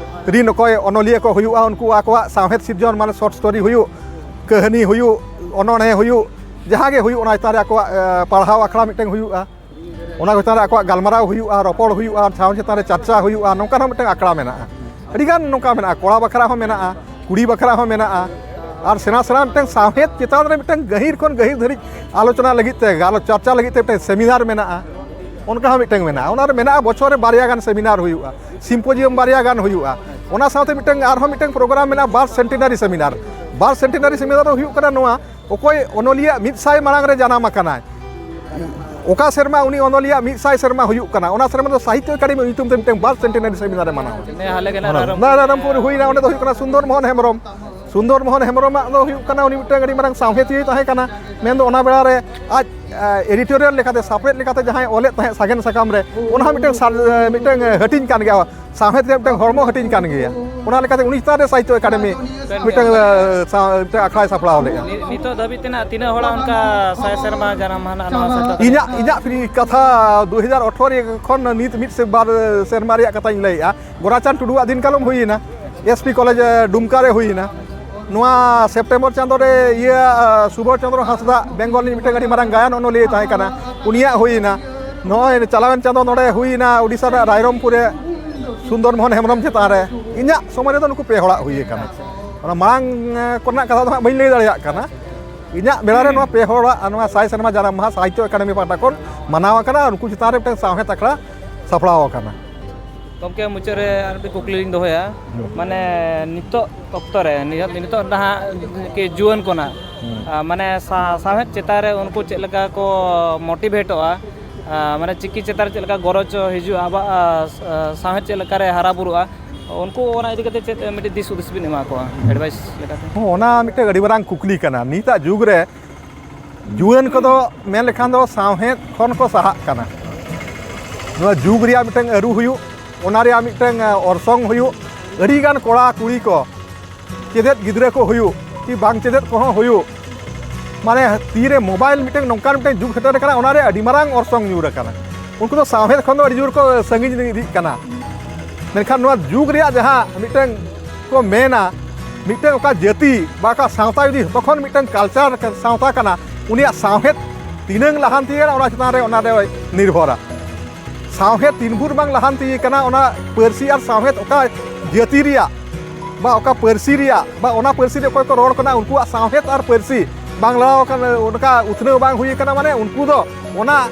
ᱨᱤᱱ ᱚᱠᱚᱭ ᱚᱱᱚᱞᱤᱭᱟᱹ ᱠᱚ ᱦᱩᱭᱩᱜᱼᱟ, ᱩᱱᱠᱩ ᱟᱠᱚᱣᱟᱜ ᱥᱟᱶᱦᱮᱫ ᱥᱤᱨᱡᱚᱱ, ᱢᱟᱱᱮ short story ᱦᱩᱭᱩᱜ, ᱠᱟᱹᱦᱱᱤ ᱦᱩᱭᱩᱜ, ᱚᱱᱚᱬᱦᱮ ᱦᱩᱭᱩᱜ, ᱡᱟᱦᱟᱸ ᱜᱮ ᱦᱩᱭᱩᱜ, ᱚᱱᱟ ᱪᱮᱛᱟᱱ ᱨᱮ ᱟᱠᱚᱣᱟᱜ, ᱮ, ᱯᱟᱲᱦᱟᱣ ᱟᱠᱷᱲᱟ ᱢᱤᱫᱴᱟᱝ ᱦᱩᱭᱩᱜᱼᱟ᱾ ᱚᱱᱟ ᱪᱮᱛᱟᱱ ᱨᱮ ᱟᱠᱚᱣᱟᱜ ᱜᱟᱞᱢᱟᱨᱟᱣ ᱦᱩᱭᱩᱜᱼᱟ, ᱨᱚᱯᱚᱲ ᱦᱩᱭᱩᱜᱼᱟ, ᱥᱟᱶ ᱪᱮᱛᱟᱱ ᱨᱮ ᱪᱟᱨᱪᱟ ᱦᱩᱭᱩᱜᱼᱟ, ᱱᱚᱝᱠᱟᱱ ᱦᱚᱸ ᱢᱤᱫᱴᱟᱝ ᱟᱠᱷᱲᱟ ᱢᱮᱱᱟᱜᱼᱟ᱾ ᱟᱹᱰᱤᱜᱟᱱ ᱱᱚᱝᱠᱟ ᱢᱮᱱᱟᱜᱼᱟ, ᱠᱚᱲᱟ ᱵᱟᱠᱷᱨᱟ ᱦᱚᱸ ᱢᱮᱱᱟᱜᱼᱟ, ᱠᱩᱲᱤ ᱵᱟᱠᱷᱨᱟ ᱦᱚᱸ ᱢᱮᱱᱟᱜᱼᱟ, ᱟᱨ ᱥᱮᱬᱟ ᱥᱮᱬᱟ ᱢᱤᱫᱴᱟᱝ ᱥᱟᱶᱦᱮᱫ ᱪᱮᱛᱟᱱ ᱨᱮ ᱢᱤᱫᱴᱟᱝ ᱜᱟᱹᱦᱤᱨ ᱠᱷᱚᱱ ᱜᱟᱹᱦᱤᱨ ᱫᱷᱟᱹᱨᱤᱡ ᱟᱞᱳᱪᱚᱱᱟ ᱞᱟᱹᱜᱤᱫ ᱛᱮ, ᱜᱟᱞᱚᱪ ᱪᱟᱨᱪᱟ ᱞᱟᱹᱜᱤᱫ ᱛᱮ ᱢᱤᱫᱴᱟᱝ ᱥᱮᱢᱤᱱᱟᱨ ᱢᱮᱱᱟᱜᱼᱟ, ᱚᱱᱠᱟ ᱦᱚᱸ ᱢᱤᱫᱴᱟᱝ ᱢᱮᱱᱟᱜᱼᱟ᱾ ᱚᱱᱟ ᱨᱮ ᱢᱮᱱᱟᱜᱼᱟ ᱵᱚᱪᱷᱚᱨ ᱨᱮ ᱵᱟᱨᱭᱟ ᱜᱟᱱ ᱥᱮᱢᱤᱱᱟᱨ ᱦᱩᱭᱩᱜᱼᱟ, ᱥᱤᱢᱯᱳᱡᱤᱭᱟᱢ ᱵᱟᱨᱭᱟ ᱜᱟᱱ ᱦᱩᱭᱩᱜᱼᱟ᱾ ᱚᱱᱟ ᱥᱟᱶᱛᱮ ᱢᱤᱫᱴᱟᱝ ᱟᱨᱦᱚᱸ ᱢᱤᱫᱴᱟᱝ program ᱢᱮᱱᱟᱜᱼᱟ, birth centenary seminar᱾ Birth centenary seminar ᱫᱚ ᱦᱩᱭᱩᱜ ᱠᱟᱱᱟ ᱱᱚᱣᱟ, ᱚᱠᱚᱭ ᱚᱱᱚᱞᱤᱭᱟᱹ ᱢᱤᱫ ᱥᱟᱭ ᱢᱟᱲᱟᱝ ᱨᱮ ᱡᱟᱱᱟᱢ ᱟᱠᱟᱱᱟᱭ, ᱚᱠᱟ ᱥᱮᱨᱢᱟ ᱩᱱᱤ ᱚᱱᱚᱞᱤᱭᱟᱹ ᱢᱤᱫ ᱥᱟᱭ ᱥᱮᱨᱢᱟ ᱦᱩᱭᱩᱜ ᱠᱟᱱᱟ, ᱚᱱᱟ ᱥᱮᱨᱢᱟ ᱫᱚ ᱥᱟᱦᱤᱛᱛᱚ ᱮᱠᱟᱰᱮᱢᱤ ᱧᱩᱛᱩᱢ ᱛᱮ ᱢᱤᱫᱴᱟᱝ birth centenary seminar ᱮ ᱢᱟᱱᱟᱣᱟ᱾ ᱱᱮ ᱦᱟᱞᱮ ᱜᱮ ᱱᱟᱜ ᱦᱮᱸ, ᱨᱟᱭᱨᱚᱝᱯᱩᱨ᱾ ᱱᱟᱨᱟᱭᱨᱚᱝᱯᱩᱨ ᱦᱩᱭᱱᱟ, ᱚᱸᱰᱮ ᱫᱚ ᱦᱩᱭᱩᱜ ᱠᱟᱱᱟ ᱥᱩᱱᱫᱚᱨ ᱢᱳᱦᱚᱱ ᱦᱮᱢᱵᱨᱚᱢ᱾ ᱥᱩᱱᱫᱚᱨ ᱢᱳᱦᱚᱱ ᱦᱮᱢᱵᱨᱚᱢᱟᱜ ᱫᱚ ᱦᱩᱭᱩᱜ ᱠᱟᱱᱟ, ᱩᱱᱤ ᱢᱤᱫᱴᱟᱝ ᱟᱹᱰᱤ ᱢᱟᱨᱟᱝ ᱥᱟᱶᱦᱮᱫᱤᱭᱟᱹ ᱛᱟᱦᱮᱸ ᱠᱟᱱᱟ, ᱢᱮᱱᱫᱚ ᱚᱱᱟ ᱵᱮᱲᱟ ᱨᱮ ᱟᱡ, ᱮ, editorial ᱞᱮᱠᱟᱛᱮ, separate ᱞᱮᱠᱟᱛᱮ ᱡᱟᱦᱟᱸᱭ ᱚᱞᱮᱫ ᱛᱟᱦᱮᱸᱫ ᱥᱟᱜᱮᱱ ᱥᱟᱠᱟᱢ ᱨᱮ, ᱚᱱᱟ ᱦᱚᱸ ᱢᱤᱫᱴᱟᱝ ᱥᱟᱨ-, ᱮ, ᱢᱤᱫᱴᱟᱝ, ᱮ, ᱦᱟᱹᱴᱤᱧ ᱠᱟᱱ ᱜᱮᱭᱟ᱾ ᱥᱟᱶᱦᱮᱫ ᱨᱮᱭᱟᱜ ᱢᱤᱫᱴᱟᱝ ᱦᱚᱲᱢᱚ ᱦᱟᱹᱴᱤᱧ ᱠᱟᱱ ᱜᱮᱭᱟ᱾ ᱚᱱᱟ ᱞᱮᱠᱟᱛᱮ ᱩᱱᱤ ᱪᱮᱛᱟᱱ ᱨᱮ ᱥᱟᱦᱤᱛᱛᱚ ᱮᱠᱟᱰᱮᱢᱤ ᱠᱟᱱ ᱢᱤᱫᱴᱟᱝ, ᱜᱮᱭᱟ᱾ ᱮ, ᱥᱟᱶ-, ᱢᱤᱫᱴᱟᱝ ᱟᱠᱷᱲᱟᱭ ᱥᱟᱯᱲᱟᱣ ᱞᱮᱫᱼᱟ᱾ ᱱᱤ-, ᱱᱤᱛᱚᱜ ᱫᱷᱟᱹᱵᱤᱡ ᱛᱮ ᱱᱟᱜ ᱛᱤᱱᱟᱹᱜ ᱦᱚᱲᱟᱜ ᱚᱱᱠᱟ ᱥᱟᱭ ᱥᱮᱨᱢᱟ ᱡᱟᱱᱟᱢ ᱢᱟᱦᱟ ᱱᱟᱜ ᱱᱚᱣᱟ ᱥᱮᱴᱮᱨ ᱤᱧᱟᱹᱜ, ᱤᱧᱟᱹᱜ ᱯᱷᱨᱤ ᱠᱟᱛᱷᱟ, ᱫᱩ ᱦᱟᱡᱟᱨ ᱟᱴᱷᱨᱚ ᱠᱷᱚᱱ ᱱᱤᱛ ᱢᱤᱫ ᱥᱮ ᱵᱟᱨ ᱥᱮᱨᱢᱟ ᱨᱮᱭᱟᱜ ᱠᱟᱛᱷᱟᱧ ᱞᱟᱹᱭᱮᱫᱼᱟ᱾ ᱜᱳᱨᱟᱪᱟᱸᱫᱽ ᱴᱩᱰᱩᱣᱟᱜ ᱫᱤᱱ ᱠᱟᱞᱚᱢ ᱦᱩᱭᱮᱱᱟ, S P college, ᱮ, ᱰᱩᱢᱠᱟ ᱨᱮ ᱦᱩᱭᱮᱱᱟ᱾ ᱱᱚᱣᱟ September ᱪᱟᱸᱫᱳ ᱨᱮ ᱤᱭᱟᱹ, ᱟ, ᱥᱩᱵᱳᱫᱷ ᱪᱚᱸᱫᱽᱨᱚ ᱦᱟᱸᱥᱫᱟ, ᱵᱮᱝᱜᱚᱞ ᱨᱤᱱᱤᱡ ᱢᱤᱫᱴᱟᱝ ᱟᱹᱰᱤ ᱢᱟᱨᱟᱝ ᱜᱟᱭᱟᱱ ᱚᱱᱚᱞᱤᱭᱟᱹ ᱛᱟᱦᱮᱸ ᱠᱟᱱᱟ, ᱩᱱᱤᱭᱟᱜ ᱦᱩᱭᱮᱱᱟ᱾ ᱱᱚᱜᱼᱚᱭ ᱪᱟᱞᱟᱣᱮᱱ ᱪᱟᱸᱫᱳ ᱱᱚᱰᱮ ᱦᱩᱭᱮᱱᱟ, ᱳᱰᱤᱥᱟ ᱨᱮᱱᱟᱜ ᱨᱟᱭᱨᱚᱝᱯᱩᱨ ᱨᱮ ᱥᱩᱱᱫᱚᱨ ᱢᱳᱦᱚᱱ ᱦᱮᱢᱵᱨᱚᱢ ᱪᱮᱛᱟᱱ ᱨᱮ᱾ ᱤᱧᱟᱹᱜ ᱥᱚᱢᱚᱭ ᱨᱮᱫᱚ ᱱᱩᱠᱩ ᱯᱮ ᱦᱚᱲᱟᱜ ᱦᱩᱭ ᱟᱠᱟᱱᱟ᱾ ᱚᱱᱟ ᱢᱟᱲᱟᱝ, ᱮ, ᱠᱚᱨᱮᱱᱟᱜ ᱠᱟᱛᱷᱟ ᱫᱚ ᱦᱟᱸᱜ ᱵᱟᱹᱧ ᱞᱟᱹᱭ ᱫᱟᱲᱮᱭᱟᱜ ᱠᱟᱱᱟ᱾ ᱤᱧᱟᱹᱜ ᱵᱮᱲᱟ ᱨᱮ ᱱᱚᱣᱟ ᱯᱮ ᱦᱚᱲᱟᱜ ᱱᱚᱣᱟ ᱥᱟᱭ ᱥᱮᱨᱢᱟ ᱡᱟᱱᱟᱢ ᱢᱟᱦᱟ ᱥᱟᱦᱤᱛᱛᱚ ᱮᱠᱟᱰᱮᱢᱤ ᱯᱟᱦᱴᱟ ᱠᱷᱚᱱ ᱢᱟᱱᱟᱣ ᱟᱠᱟᱱᱟ ᱟᱨ ᱩᱱᱠᱩ ᱪᱮᱛᱟᱱ ᱨᱮ ᱢᱤᱫᱴᱟᱝ ᱥᱟᱶᱦᱮᱫ ᱟᱠᱷᱲᱟ ᱥᱟᱯᱲᱟᱣ ᱟᱠᱟᱱᱟ᱾ ᱜᱚᱢᱠᱮ, ᱢᱩᱪᱟᱹᱫ ᱨᱮ ᱟᱨ ᱢᱤᱫᱴᱤᱡ ᱠᱩᱠᱞᱤ ᱞᱤᱧ ᱫᱚᱦᱚᱭᱟ᱾ ᱦᱩᱸ᱾ ᱢᱟᱱᱮ, ᱱᱤᱛᱚᱜ ᱚᱠᱛᱚ ᱨᱮ, ᱱᱤᱭᱟᱹ, ᱱᱤᱛᱚᱜ ᱱᱟᱦᱟᱜ ᱠᱤ ᱡᱩᱣᱟᱹᱱ ᱠᱚ ᱱᱟᱜ, ᱦᱩᱸ᱾ ᱟ, ᱢᱟᱱᱮ, ᱥᱟ-, ᱥᱟᱶᱦᱮᱫ ᱪᱮᱛᱟᱱ ᱨᱮ ᱩᱱᱠᱩ ᱪᱮᱫ ᱞᱮᱠᱟ ᱠᱚ motivate ᱚᱜᱼᱟ, ᱟᱨ ᱢᱟᱱᱮ ᱪᱤᱠᱤ ᱪᱮᱛᱟᱱ ᱨᱮ ᱪᱮᱫ ᱞᱮᱠᱟ ᱜᱚᱨᱚᱡᱽ ᱦᱤᱡᱩᱜᱼᱟ, ᱟᱵᱚᱣᱟᱜ ᱟᱨ, ᱟᱨ ᱥᱟᱶᱦᱮᱫ ᱪᱮᱫ ᱞᱮᱠᱟᱨᱮ ᱦᱟᱨᱟ ᱵᱩᱨᱩᱜᱼᱟ, ᱩᱱᱠᱩ ᱚᱱᱟ ᱤᱫᱤ ᱠᱟᱛᱮ ᱪᱮᱫ ᱢᱤᱫᱴᱤᱡ ᱫᱤᱥ ᱦᱩᱫᱤᱥ ᱵᱤᱱ ᱮᱢᱟ ᱠᱚᱣᱟ ᱮᱰᱵᱟᱭᱤᱥ ᱞᱮᱠᱟᱛᱮ? ᱦᱚᱸ, ᱚᱱᱟ ᱢᱤᱫᱴᱮᱱ ᱟᱹᱰᱤ ᱢᱟᱨᱟᱝ ᱠᱩᱠᱞᱤ ᱠᱟᱱᱟ᱾ ᱱᱤᱛᱟᱜ ᱡᱩᱜᱽ ᱨᱮ ᱡᱩᱣᱟᱹᱱ ᱠᱚᱫᱚ ᱢᱮᱱ ᱞᱮᱠᱷᱟᱱ ᱫᱚ ᱥᱟᱶᱦᱮᱫ ᱠᱷᱚᱱ ᱠᱚ ᱥᱟᱦᱟᱜ ᱠᱟᱱᱟ᱾ ᱱᱚᱣᱟ ᱡᱩᱜᱽ ᱨᱮᱭᱟᱜ ᱢᱤᱫᱴᱟᱝ ᱟᱹᱨᱩ ᱦᱩᱭᱩᱜ, ᱚᱱᱟ ᱨᱮᱭᱟᱜ ᱢᱤᱫᱴᱟᱝ ᱚᱨᱥᱚᱝ ᱦᱩᱭᱩᱜ, ᱟᱹᱰᱤᱜᱟᱱ ᱠᱚᱲᱟ ᱠᱩᱲᱤ ᱠᱚ, ᱪᱮᱫᱮᱫ ᱜᱤᱫᱽᱨᱟᱹ ᱠᱚ ᱦᱩᱭᱩᱜ ᱠᱤ ᱵᱟᱝ ᱪᱮᱫᱮᱫ ᱠᱚᱦᱚᱸ ᱦᱩᱭᱩᱜ, ᱢᱟᱱᱮ ᱛᱤᱨᱮ ᱢᱳᱵᱟᱭᱤᱞ ᱢᱤᱫᱴᱟᱝ ᱱᱚᱝᱠᱟᱱ ᱢᱤᱫᱴᱟᱝ ᱡᱩᱜᱽ ᱥᱮᱴᱮᱨ ᱟᱠᱟᱱᱟ, ᱚᱱᱟᱨᱮ ᱟᱹᱰᱤ ᱢᱟᱨᱟᱝ ᱚᱨᱥᱚᱝ ᱧᱩᱨ ᱟᱠᱟᱱᱟ᱾ ᱩᱱᱠᱩ ᱫᱚ ᱥᱟᱶᱦᱮᱫ ᱠᱷᱚᱱ ᱫᱚ ᱟᱹᱰᱤ ᱡᱳᱨ ᱠᱚ ᱥᱟᱺᱜᱤᱧ ᱤᱫᱤᱜ ᱠᱟᱱᱟ᱾ ᱢᱮᱱᱠᱷᱟᱱ ᱱᱚᱣᱟ ᱡᱩᱜᱽ ᱨᱮᱭᱟᱜ ᱡᱟᱦᱟᱸ ᱢᱤᱫᱴᱟᱝ ᱠᱚ ᱢᱮᱱᱟ, ᱢᱤᱫᱴᱟᱝ ᱚᱠᱟ ᱡᱟᱹᱛᱤ ᱵᱟ ᱚᱠᱟ ᱥᱟᱶᱛᱟ ᱡᱩᱫᱤ ᱡᱚᱛᱚ ᱠᱷᱚᱱ ᱢᱤᱫᱴᱟᱝ ᱠᱟᱞᱪᱟᱨ ᱥᱟᱶᱛᱟ ᱠᱟᱱᱟ, ᱩᱱᱤᱭᱟᱜ ᱥᱟᱶᱦᱮᱫ ᱛᱤᱱᱟᱹᱝ ᱞᱟᱦᱟᱱᱛᱤᱭᱮᱱᱟ, ᱚᱱᱟ ᱪᱮᱛᱟᱱ ᱨᱮ ᱚᱱᱟ ᱫᱚᱭ ᱱᱤᱨᱵᱷᱚᱨᱟ᱾ ᱥᱟᱶᱦᱮᱫ ᱛᱤᱱ ᱵᱷᱳᱨ ᱵᱟᱝ ᱞᱟᱦᱟᱱᱛᱤ ᱠᱟᱱᱟ, ᱚᱱᱟ ᱯᱟᱹᱨᱥᱤ ᱟᱨ ᱥᱟᱶᱦᱮᱫ ᱚᱠᱟ ᱡᱟᱹᱛᱤ ᱨᱮᱭᱟᱜ ᱵᱟ ᱚᱠᱟ ᱯᱟᱹᱨᱥᱤ ᱨᱮᱭᱟᱜ ᱵᱟ ᱚᱱᱟ ᱯᱟᱹᱨᱥᱤ ᱨᱮ ᱚᱠᱚᱭ ᱠᱚ ᱨᱚᱲ ᱠᱟᱱᱟ, ᱩᱱᱠᱩᱣᱟᱜ ᱥᱟᱶᱦᱮᱫ ᱟᱨ ᱯᱟᱹᱨᱥᱤ ᱵᱟᱝ ᱞᱟᱲᱟᱣ ᱟᱠᱟᱱᱟ, ᱚᱱᱠᱟ ᱩᱛᱱᱟᱹᱣ ᱵᱟᱝ ᱦᱩᱭ ᱟᱠᱟᱱᱟ, ᱢᱟᱱᱮ ᱩᱱᱠᱩ ᱫᱚ ᱚᱱᱟ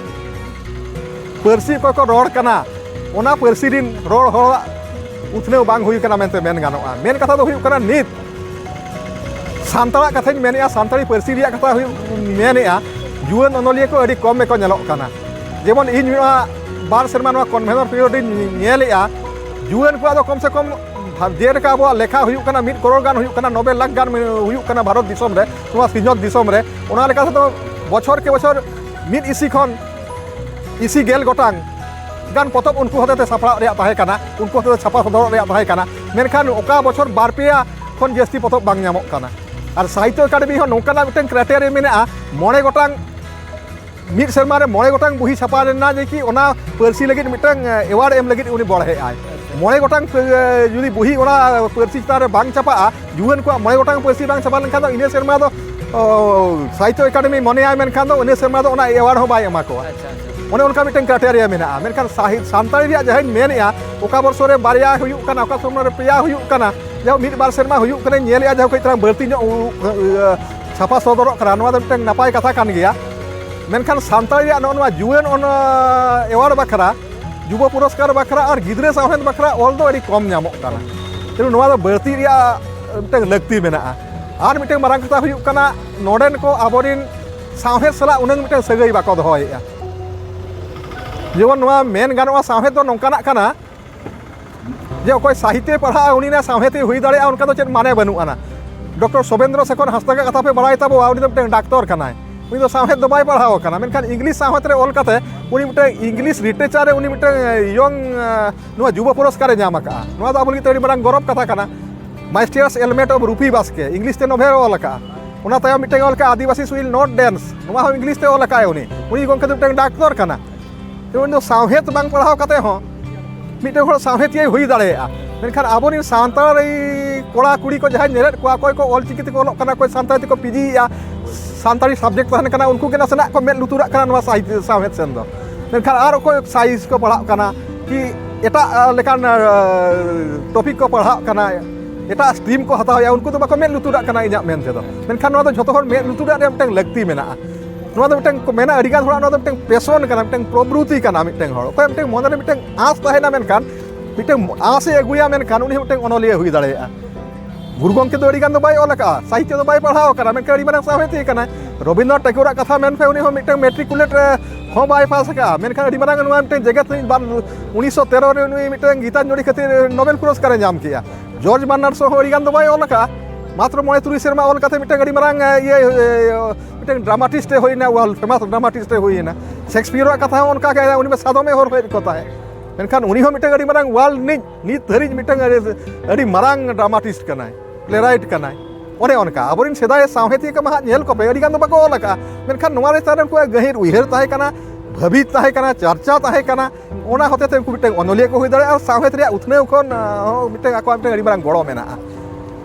ᱯᱟᱹᱨᱥᱤ ᱚᱠᱚᱭ ᱠᱚ ᱨᱚᱲ ᱠᱟᱱᱟ, ᱚᱱᱟ ᱯᱟᱹᱨᱥᱤ ᱨᱤᱱ ᱨᱚᱲ ᱦᱚᱲᱟᱜ ᱩᱛᱱᱟᱹᱣ ᱵᱟᱝ ᱦᱩᱭ ᱟᱠᱟᱱᱟ ᱢᱮᱱᱛᱮ ᱢᱮᱱ ᱜᱟᱱᱚᱜᱼᱟ᱾ ᱢᱮᱱ ᱠᱟᱛᱷᱟ ᱫᱚ ᱦᱩᱭᱩᱜ ᱠᱟᱱᱟ, ᱱᱤᱛ ᱥᱟᱱᱛᱟᱲᱟᱜ ᱠᱟᱛᱷᱟᱧ ᱢᱮᱱᱮᱫᱼᱟ, ᱥᱟᱱᱛᱟᱲᱤ ᱯᱟᱹᱨᱥᱤ ᱨᱮᱭᱟᱜ ᱠᱟᱛᱷᱟ ᱦᱩᱭᱩᱜ ᱢᱮᱱᱮᱫᱼᱟ, ᱡᱩᱣᱟᱹᱱ ᱚᱱᱚᱞᱤᱭᱟᱹ ᱠᱚ ᱟᱹᱰᱤ ᱠᱚᱢ ᱜᱮᱠᱚ ᱧᱮᱞᱚᱜ ᱠᱟᱱᱟ᱾ ᱡᱮᱢᱚᱱ ᱤᱧ ᱱᱚᱣᱟ ᱵᱟᱨ ᱥᱮᱨᱢᱟ ᱱᱚᱣᱟ convener period ᱤᱧ ᱧᱮᱞᱮᱫᱼᱟ, ᱡᱩᱣᱟᱹᱱ ᱠᱚᱣᱟᱜ ᱫᱚ ᱠᱚᱢ ᱥᱮ ᱠᱚᱢ ᱡᱮᱞᱮᱠᱟ ᱟᱵᱚᱣᱟᱜ ᱞᱮᱠᱷᱟ ᱦᱩᱭᱩᱜ ᱠᱟᱱᱟ, ᱢᱤᱫ ᱠᱟᱨᱳᱲ ᱜᱟᱱ ᱦᱩᱭᱩᱜ ᱠᱟᱱᱟ, ᱱᱚᱵᱵᱳᱭ ᱞᱟᱠᱷ ᱜᱟᱱ ᱦᱩᱭᱩᱜ ᱠᱟᱱᱟ ᱵᱷᱟᱨᱚᱛ ᱫᱤᱥᱚᱢ ᱨᱮ, ᱱᱚᱣᱟ ᱥᱤᱧᱚᱛ ᱫᱤᱥᱚᱢ ᱨᱮ᱾ ᱚᱱᱟ ᱞᱮᱠᱟ ᱛᱮᱫᱚ ᱵᱚᱪᱷᱚᱨ ᱠᱮ ᱵᱚᱪᱷᱚᱨ ᱢᱤᱫ ᱤᱥᱤ ᱠᱷᱚᱱ ᱤᱥᱤ ᱜᱮᱞ ᱜᱚᱴᱟᱝ ᱜᱟᱱ ᱯᱚᱛᱚᱵ ᱩᱱᱠᱩ ᱦᱚᱛᱮᱛᱮ ᱥᱟᱯᱲᱟᱣ ᱨᱮᱭᱟᱜ ᱛᱟᱦᱮᱸ ᱠᱟᱱᱟ, ᱩᱱᱠᱩ ᱦᱚᱛᱮᱛᱮ ᱪᱷᱟᱯᱟ ᱥᱚᱫᱚᱨᱚᱜ ᱨᱮᱭᱟᱜ ᱛᱟᱦᱮᱸ ᱠᱟᱱᱟ᱾ ᱢᱮᱱᱠᱷᱟᱱ ᱚᱠᱟ ᱵᱚᱪᱷᱚᱨ ᱵᱟᱨ ᱯᱮᱭᱟ ᱠᱷᱚᱱ ᱡᱟᱹᱥᱛᱤ ᱯᱚᱛᱚᱵ ᱵᱟᱝ ᱧᱟᱢᱚᱜ ᱠᱟᱱᱟ᱾ ᱟᱨ ᱥᱟᱦᱤᱛᱛᱚ ᱮᱠᱟᱰᱮᱢᱤ ᱦᱚᱸ ᱱᱚᱝᱠᱟᱱᱟᱜ ᱢᱤᱫᱴᱟᱝ criteria ᱢᱮᱱᱟᱜᱼᱟ, ᱢᱚᱬᱮ ᱜᱚᱴᱟᱝ, ᱢᱤᱫ ᱥᱮᱨᱢᱟ ᱨᱮ ᱢᱚᱬᱮ ᱜᱚᱴᱟᱝ ᱵᱩᱦᱤ ᱪᱷᱟᱯᱟ ᱞᱮᱱᱟ, ᱡᱮ ᱠᱤ ᱚᱱᱟ ᱯᱟᱹᱨᱥᱤ ᱞᱟᱹᱜᱤᱫ ᱢᱤᱫᱴᱟᱝ, ᱮ, award ᱮᱢ ᱞᱟᱹᱜᱤᱫ ᱩᱱᱤ ᱵᱚᱲᱦᱮᱜ ᱟᱭ᱾ ᱢᱚᱬᱮ ᱜᱚᱴᱟᱝ, ᱮ, ᱡᱩᱫᱤ ᱵᱩᱦᱤ ᱚᱱᱟ ᱯᱟᱹᱨᱥᱤ ᱪᱮᱛᱟᱱ ᱨᱮ ᱵᱟᱝ ᱪᱷᱟᱯᱟᱜᱼᱟ, ᱡᱩᱣᱟᱹᱱ ᱠᱚᱣᱟᱜ ᱢᱚᱬᱮ ᱜᱚᱴᱟᱝ ᱯᱟᱹᱨᱥᱤ ᱵᱟᱝ ᱪᱷᱟᱯᱟ ᱞᱮᱱᱠᱷᱟᱱ ᱫᱚ ᱤᱱᱟᱹ ᱥᱮᱨᱢᱟ ᱫᱚ, ᱚ, ᱥᱟᱦᱤᱛᱛᱚ ᱮᱠᱟᱰᱮᱢᱤ ᱢᱚᱱᱮᱭᱟᱭ, ᱢᱮᱱᱠᱷᱟᱱ ᱫᱚ ᱤᱱᱟᱹ ᱥᱮᱨᱢᱟ ᱫᱚ ᱚᱱᱟ award ᱦᱚᱸ ᱵᱟᱭ ᱮᱢᱟ ᱠᱚᱣᱟ᱾ ᱟᱪᱪᱷᱟ, ᱟᱪᱪᱷᱟ᱾ ᱚᱱᱮ ᱚᱱᱠᱟ ᱢᱤᱫᱴᱟᱝ criteria ᱢᱮᱱᱟᱜᱼᱟ᱾ ᱢᱮᱱᱠᱷᱟᱱ ᱥᱟᱦᱤ-, ᱥᱟᱱᱛᱟᱲᱤ ᱨᱮᱭᱟᱜ ᱡᱟᱦᱟᱸᱧ ᱢᱮᱱᱮᱫᱼᱟ, ᱚᱠᱟ ᱵᱚᱨᱥᱚ ᱨᱮ ᱵᱟᱨᱭᱟ ᱦᱩᱭᱩᱜ ᱠᱟᱱᱟ, ᱚᱠᱟ ᱥᱚᱢᱚᱭ ᱨᱮ ᱯᱮᱭᱟ ᱦᱩᱭᱩᱜ ᱠᱟᱱᱟ, ᱡᱟᱦᱟᱸ ᱢᱤᱫ ᱵᱟᱨ ᱥᱮᱨᱢᱟ ᱦᱩᱭᱩᱜ ᱠᱟᱱᱟ, ᱧᱮᱞᱮᱫᱼᱟ ᱡᱟᱦᱟᱸ ᱠᱟᱹᱡ ᱛᱟᱞᱟᱝ ᱵᱟᱹᱲᱛᱤ ᱧᱚᱜ ᱩ-, ᱩ-, ᱤᱭᱟᱹ, ᱪᱷᱟᱯᱟ ᱥᱚᱫᱚᱨᱚᱜ ᱠᱟᱱᱟ, ᱱᱚᱣᱟ ᱫᱚ ᱢᱤᱫᱴᱟᱝ ᱱᱟᱯᱟᱭ ᱠᱟᱛᱷᱟ ᱠᱟᱱ ᱜᱮᱭᱟ᱾ ᱢᱮᱱᱠᱷᱟᱱ ᱥᱟᱱᱛᱟᱲᱤ ᱨᱮᱭᱟᱜ ᱱᱚᱜᱼᱚ ᱱᱚᱣᱟ ᱡᱩᱣᱟᱹᱱ ᱚᱱ-, award ᱵᱟᱠᱷᱨᱟ, ᱡᱩᱵᱚ ᱯᱩᱨᱚᱥᱠᱟᱨ ᱵᱟᱠᱷᱨᱟ ᱟᱨ ᱜᱤᱫᱽᱨᱟᱹ ᱥᱟᱶᱦᱮᱫ ᱵᱟᱠᱷᱨᱟ ᱚᱞ ᱫᱚ ᱟᱹᱰᱤ ᱠᱚᱢ ᱧᱟᱢᱚᱜ ᱠᱟᱱᱟ᱾ ᱛᱮᱱᱩ ᱱᱚᱣᱟ ᱫᱚ ᱵᱟᱹᱲᱛᱤ ᱨᱮᱭᱟᱜ ᱢᱤᱫᱴᱟᱝ ᱞᱟᱹᱠᱛᱤ ᱢᱮᱱᱟᱜᱼᱟ᱾ ᱟᱨ ᱢᱤᱫᱴᱟᱝ ᱢᱟᱨᱟᱝ ᱠᱟᱛᱷᱟ ᱦᱩᱭᱩᱜ ᱠᱟᱱᱟ, ᱱᱚᱰᱮᱱ ᱠᱚ ᱟᱵᱚᱨᱮᱱ ᱥᱟᱶᱦᱮᱫ ᱥᱟᱞᱟᱜ ᱩᱱᱟᱹᱝ ᱢᱤᱫᱴᱟᱝ ᱥᱟᱹᱜᱟᱹᱭ ᱵᱟᱠᱚ ᱫᱚᱦᱚᱭᱮᱫᱼᱟ᱾ ᱡᱮᱢᱚᱱ ᱱᱚᱣᱟ ᱢᱮᱱ ᱜᱟᱱᱚᱜᱼᱟ, ᱥᱟᱶᱦᱮᱫ ᱫᱚ ᱱᱚᱝᱠᱟᱱᱟᱜ ᱠᱟᱱᱟ ᱡᱮ ᱚᱠᱚᱭ ᱥᱟᱦᱤᱛᱮ ᱯᱟᱲᱦᱟᱜᱼᱟ, ᱩᱱᱤ ᱱᱟ ᱥᱟᱶᱦᱮᱫ ᱦᱩᱭ ᱫᱟᱲᱮᱭᱟᱜᱼᱟ, ᱚᱱᱠᱟ ᱫᱚ ᱪᱮᱫ ᱢᱟᱱᱮ ᱵᱟᱹᱱᱩᱜ ᱟᱱᱟ᱾ ᱰᱚᱠᱴᱚᱨ ᱥᱚᱵᱮᱱᱫᱨᱚ ᱥᱮᱠᱷᱚᱨ ᱦᱟᱸᱥᱫᱟ ᱠᱟᱛᱷᱟ ᱯᱮ ᱵᱟᱲᱟᱭ ᱛᱟᱵᱚᱣᱟ, ᱩᱱᱤ ᱫᱚ ᱢᱤᱫᱴᱟᱝ ᱰᱟᱠᱛᱚᱨ ᱠᱟᱱᱟᱭ, ᱩᱱᱤ ᱫᱚ ᱥᱟᱶᱦᱮᱫ ᱫᱚ ᱵᱟᱭ ᱯᱟᱲᱦᱟᱣ ᱟᱠᱟᱱᱟ, ᱢᱮᱱᱠᱷᱟᱱ ᱤᱝᱞᱤᱥ ᱥᱟᱶᱦᱮᱫ ᱨᱮ ᱚᱞ ᱠᱟᱛᱮ ᱩᱱᱤ ᱢᱤᱫᱴᱟᱝ ᱤᱝᱞᱤᱥ ᱞᱤᱴᱟᱨᱮᱪᱟᱨ ᱨᱮ ᱩᱱᱤ ᱢᱤᱫᱴᱟᱝ ᱭᱚᱝ ᱱᱚᱣᱟ ᱡᱩᱵᱚ ᱯᱩᱨᱚᱥᱠᱟᱨᱮ ᱧᱟᱢ ᱟᱠᱟᱫᱼᱟ᱾ ᱱᱚᱣᱟ ᱫᱚ ᱟᱵᱚ ᱞᱟᱹᱜᱤᱫ ᱛᱮ ᱟᱹᱰᱤ ᱢᱟᱨᱟᱝ ᱜᱚᱨᱚᱵᱽ ᱠᱟᱛᱷᱟ ᱠᱟᱱᱟ᱾ ᱢᱟᱭᱥᱴᱤᱭᱟᱨᱥ helmet of rupee Baske, English ᱛᱮ ᱱᱚᱵᱷᱮᱞ ᱚᱞ ᱟᱠᱟᱫᱼᱟ᱾ ᱚᱱᱟ ᱛᱟᱭᱚᱢ ᱢᱤᱫᱴᱟᱝ ᱚᱞ ᱟᱠᱟᱫᱼᱟ, ᱟᱹᱫᱤᱵᱟᱹᱥᱤ ᱥᱩᱭᱤᱞ ᱱᱚᱴ ᱰᱮᱱᱥ, ᱱᱚᱣᱟ ᱦᱚᱸ ᱤᱝᱞᱤᱥ ᱛᱮ ᱚᱞ ᱟᱠᱟᱫᱼᱟᱭ ᱩᱱᱤ᱾ ᱩᱱᱤ ᱜᱚᱢᱠᱮ ᱫᱚ ᱢᱤᱫᱴᱟᱝ ᱰᱟᱠᱛᱚᱨ ᱠᱟᱱᱟ᱾ ᱩᱱᱤ ᱫᱚ ᱥᱟᱶᱦᱮᱫ ᱵᱟᱝ ᱯᱟᱲᱦᱟᱣ ᱠᱟᱛᱮ ᱦᱚᱸ ᱢᱤᱫᱴᱟᱝ ᱦᱚᱲ ᱥᱟᱶᱦᱮᱫᱤᱭᱟᱹᱭ ᱦᱩᱭ ᱫᱟᱲᱮᱭᱟᱜᱼᱟ᱾ ᱢᱮᱱᱠᱷᱟᱱ ᱟᱵᱚᱨᱮᱱ ᱥᱟᱱᱛᱟᱲ ᱨᱮ ᱠᱚᱲᱟ ᱠᱩᱲᱤ ᱠᱚ ᱡᱟᱦᱟᱸᱭ ᱧᱮᱞᱮᱫ ᱠᱚᱣᱟ, ᱚᱠᱚᱭ ᱠᱚ ᱚᱞ ᱪᱤᱠᱤ ᱛᱮᱠᱚ ᱚᱞᱚᱜ ᱠᱟᱱᱟ, ᱚᱠᱚᱭ ᱥᱟᱱᱛᱟᱲᱤ ᱛᱮᱠᱚ ᱯᱤᱡᱤᱭᱮᱫᱼᱟ, ᱥᱟᱱᱛᱟᱲᱤ ᱥᱟᱵᱡᱮᱠᱴ ᱛᱟᱦᱮᱱ ᱠᱟᱱᱟ, ᱩᱱᱠᱩ ᱜᱮ ᱱᱟᱥᱮᱱᱟᱜ ᱠᱚ ᱢᱮᱫ ᱞᱩᱛᱩᱨᱟᱜ ᱠᱟᱱᱟ ᱱᱚᱣᱟ ᱥᱟᱦᱤᱛ-, ᱥᱟᱶᱦᱮᱫ ᱥᱮᱱ ᱫᱚ᱾ ᱢᱮᱱᱠᱷᱟᱱ ᱟᱨ ᱚᱠᱚᱭ ᱥᱟᱭᱮᱱᱥ ᱠᱚ ᱯᱟᱲᱦᱟᱜ ᱠᱟᱱᱟ ᱠᱤ ᱮᱴᱟᱜ, ᱟᱸ, ᱞᱮᱠᱟᱱ, ᱟᱸ, ᱴᱚᱯᱤᱠ ᱠᱚ ᱯᱟᱲᱦᱟᱜ ᱠᱟᱱᱟ, ᱮᱴᱟᱜ ᱥᱴᱨᱤᱢ ᱠᱚ ᱦᱟᱛᱟᱣᱮᱫᱼᱟ, ᱩᱱᱠᱩ ᱫᱚ ᱵᱟᱠᱚ ᱢᱮᱫ ᱞᱩᱛᱩᱨᱟᱜ ᱠᱟᱱᱟ ᱤᱧᱟᱹᱜ ᱢᱮᱱ ᱛᱮᱫᱚ᱾ ᱢᱮᱱᱠᱷᱟᱱ ᱱᱚᱣᱟ ᱫᱚ ᱡᱷᱚᱛᱚ ᱦᱚᱲ ᱢᱮᱫ ᱞᱩᱛᱩᱨᱟᱜ ᱨᱮᱭᱟᱜ ᱢᱤᱫᱴᱟᱝ ᱞᱟᱹᱠᱛᱤ ᱢᱮᱱᱟᱜᱼᱟ᱾ ᱱᱚᱣᱟ ᱫᱚ ᱢᱤᱫᱴᱟᱝ ᱠᱚ ᱢᱮᱱᱟ, ᱟᱹᱰᱤᱜᱟᱱ ᱦᱚᱲᱟᱜ ᱱᱚᱣᱟ ᱫᱚ ᱢᱤᱫᱴᱟᱝ ᱯᱮᱥᱚᱱ ᱠᱟᱱᱟ, ᱢᱤᱫᱴᱟᱝ ᱯᱨᱚᱵᱨᱩᱛᱤ ᱠᱟᱱᱟ᱾ ᱢᱤᱫᱴᱟᱝ ᱦᱚᱲ ᱚᱠᱚᱭᱟᱜ ᱢᱤᱫᱴᱟᱝ ᱢᱚᱱᱮᱨᱮ ᱢᱤᱫᱴᱟᱝ ᱟᱸᱥ ᱛᱟᱦᱮᱱᱟ, ᱢᱮᱱᱠᱷᱟᱱ ᱢᱤᱫᱴᱟᱝ ᱟᱸᱥ ᱮ ᱟᱹᱜᱩᱭᱟ, ᱢᱮᱱᱠᱷᱟᱱ ᱩᱱᱤ ᱦᱚᱸ ᱢᱤᱫᱴᱟᱝ ᱚᱱᱚᱞᱤᱭᱟᱹ ᱦᱩᱭ ᱫᱟᱲᱮᱭᱟᱜᱼᱟ᱾ ᱜᱩᱨᱩ ᱜᱚᱢᱠᱮ ᱫᱚ ᱟᱹᱰᱤ ᱜᱟᱱ ᱫᱚ ᱵᱟᱭ ᱚᱞ ᱟᱠᱟᱫᱼᱟ, ᱥᱟᱦᱤᱛᱭᱚ ᱫᱚ ᱵᱟᱭ ᱯᱟᱲᱦᱟᱣ ᱟᱠᱟᱱᱟ, ᱢᱮᱱᱠᱷᱟᱱ ᱟᱹᱰᱤ ᱢᱟᱨᱟᱝ ᱥᱟᱶᱦᱮᱫᱤᱭᱟᱹ ᱠᱟᱱᱟᱭ᱾ ᱨᱚᱵᱤᱱᱫᱨᱚᱱᱟᱛᱷ ᱴᱮᱜᱳᱨᱟᱜ ᱠᱟᱛᱷᱟ ᱢᱮᱱ ᱯᱮ, ᱩᱱᱤ ᱦᱚᱸ ᱢᱤᱫᱴᱟᱝ ᱢᱮᱴᱨᱤᱠᱩᱞᱮᱴ ᱨᱮ ᱦᱚᱸ ᱵᱟᱭ ᱯᱟᱥ ᱟᱠᱟᱫᱼᱟ, ᱢᱮᱱᱠᱷᱟᱱ ᱟᱹᱰᱤ ᱢᱟᱨᱟᱝ ᱱᱚᱣᱟ ᱢᱤᱫᱴᱟᱝ ᱡᱮᱜᱮᱛ ᱨᱤᱱᱤᱡ ᱵᱟᱨ, ᱩᱱᱤᱥᱥᱚ ᱛᱮᱨᱚ ᱨᱮ ᱩᱱᱤ ᱢᱤᱫᱴᱟᱝ ᱜᱤᱛᱟᱧᱡᱚᱞᱤ ᱠᱷᱟᱹᱛᱤᱨ ᱱᱳᱵᱮᱞ ᱯᱩᱨᱚᱥᱠᱟᱨᱮ ᱧᱟᱢ ᱠᱮᱜᱼᱟ᱾ ᱡᱚᱨᱡᱽ ᱵᱟᱨᱱᱟᱨᱰ ᱥᱚ ᱦᱚᱸ ᱟᱹᱰᱤ ᱜᱟᱱ ᱫᱚ ᱵᱟᱭ ᱚᱞ ᱟᱠᱟᱫᱼᱟ, ᱢᱟᱛᱨᱚ ᱢᱚᱬᱮ ᱛᱩᱨᱩᱭ ᱥᱮᱨᱢᱟ ᱚᱞ ᱠᱟᱛᱮ ᱢᱤᱫᱴᱟᱝ ᱟᱹᱰᱤ ᱢᱟᱨᱟᱝ, ᱮ, ᱤᱭᱟᱹ, ᱮ, ᱢᱤᱫᱴᱟᱝ ᱰᱨᱟᱢᱟᱴᱤᱥᱴ ᱮ ᱦᱩᱭᱮᱱᱟ, ᱣᱟᱨᱞᱰ ᱯᱷᱮᱢᱟᱥ ᱰᱨᱟᱢᱟᱴᱤᱥᱴ ᱮ ᱦᱩᱭᱮᱱᱟ᱾ ᱥᱮᱠᱥᱯᱤᱭᱟᱨᱟᱜ ᱠᱟᱛᱷᱟ ᱦᱚᱸ ᱚᱱᱠᱟ ᱜᱮ, ᱩᱱᱤ ᱢᱟ ᱥᱟᱫᱚᱢᱮ ᱦᱚᱨᱦᱚᱭᱮᱫ ᱠᱚ ᱛᱟᱦᱮᱸᱫ, ᱢᱮᱱᱠᱷᱟᱱ ᱩᱱᱤ ᱦᱚᱸ ᱢᱤᱫᱴᱟᱝ ᱟᱹᱰᱤ ᱢᱟᱨᱟᱝ ᱣᱟᱨᱞᱰ ᱨᱤᱱᱤᱡ ᱱᱤᱛ ᱫᱷᱟᱹᱨᱤᱡ ᱢᱤᱫᱴᱟᱝ ᱟᱹᱰᱤ, ᱟᱹᱰᱤ ᱢᱟᱨᱟᱝ ᱰᱨᱟᱢᱟᱴᱤᱥᱴ ᱠᱟᱱᱟᱭ, ᱯᱞᱮᱨᱟᱭᱤᱴ ᱠᱟᱱᱟᱭ᱾ ᱚᱱᱮ ᱚᱱᱠᱟ ᱟᱵᱚᱨᱮᱱ ᱥᱮᱫᱟᱭ ᱥᱟᱶᱦᱮᱫᱤᱭᱟᱹ ᱠᱚ ᱢᱟ ᱦᱟᱸᱜ ᱧᱮᱞ ᱠᱚᱯᱮ, ᱟᱹᱰᱤ ᱜᱟᱱ ᱫᱚ ᱵᱟᱠᱚ ᱚᱞ ᱟᱠᱟᱫᱼᱟ, ᱢᱮᱱᱠᱷᱟᱱ ᱱᱚᱣᱟ ᱪᱮᱛᱟᱱ ᱨᱮ ᱩᱱᱠᱩᱣᱟᱜ ᱜᱟᱹᱦᱤᱨ ᱩᱭᱦᱟᱹᱨ ᱛᱟᱦᱮᱸ ᱠᱟᱱᱟ, ᱵᱷᱟᱹᱵᱤᱛ ᱛᱟᱦᱮᱸ ᱠᱟᱱᱟ, ᱪᱟᱨᱪᱟ ᱛᱟᱦᱮᱸ ᱠᱟᱱᱟ᱾ ᱚᱱᱟ ᱦᱚᱛᱮ ᱛᱮ ᱩᱱᱠᱩ ᱢᱤᱫᱴᱟᱝ ᱚᱱᱚᱞᱤᱭᱟᱹ ᱠᱚ ᱦᱩᱭ ᱫᱟᱲᱮᱭᱟᱜᱼᱟ, ᱟᱨ ᱥᱟᱶᱦᱮᱫ ᱨᱮᱭᱟᱜ ᱩᱛᱱᱟᱹᱣ ᱠᱷᱚᱱ, ᱟᱸ, ᱦᱚᱸ ᱢᱤᱫᱴᱟᱝ ᱟᱠᱚᱣᱟᱜ ᱢᱤᱫᱴᱟᱝ ᱟᱹᱰᱤ ᱢᱟᱨᱟᱝ ᱜᱚᱲᱚ ᱢᱮᱱᱟᱜᱼᱟ᱾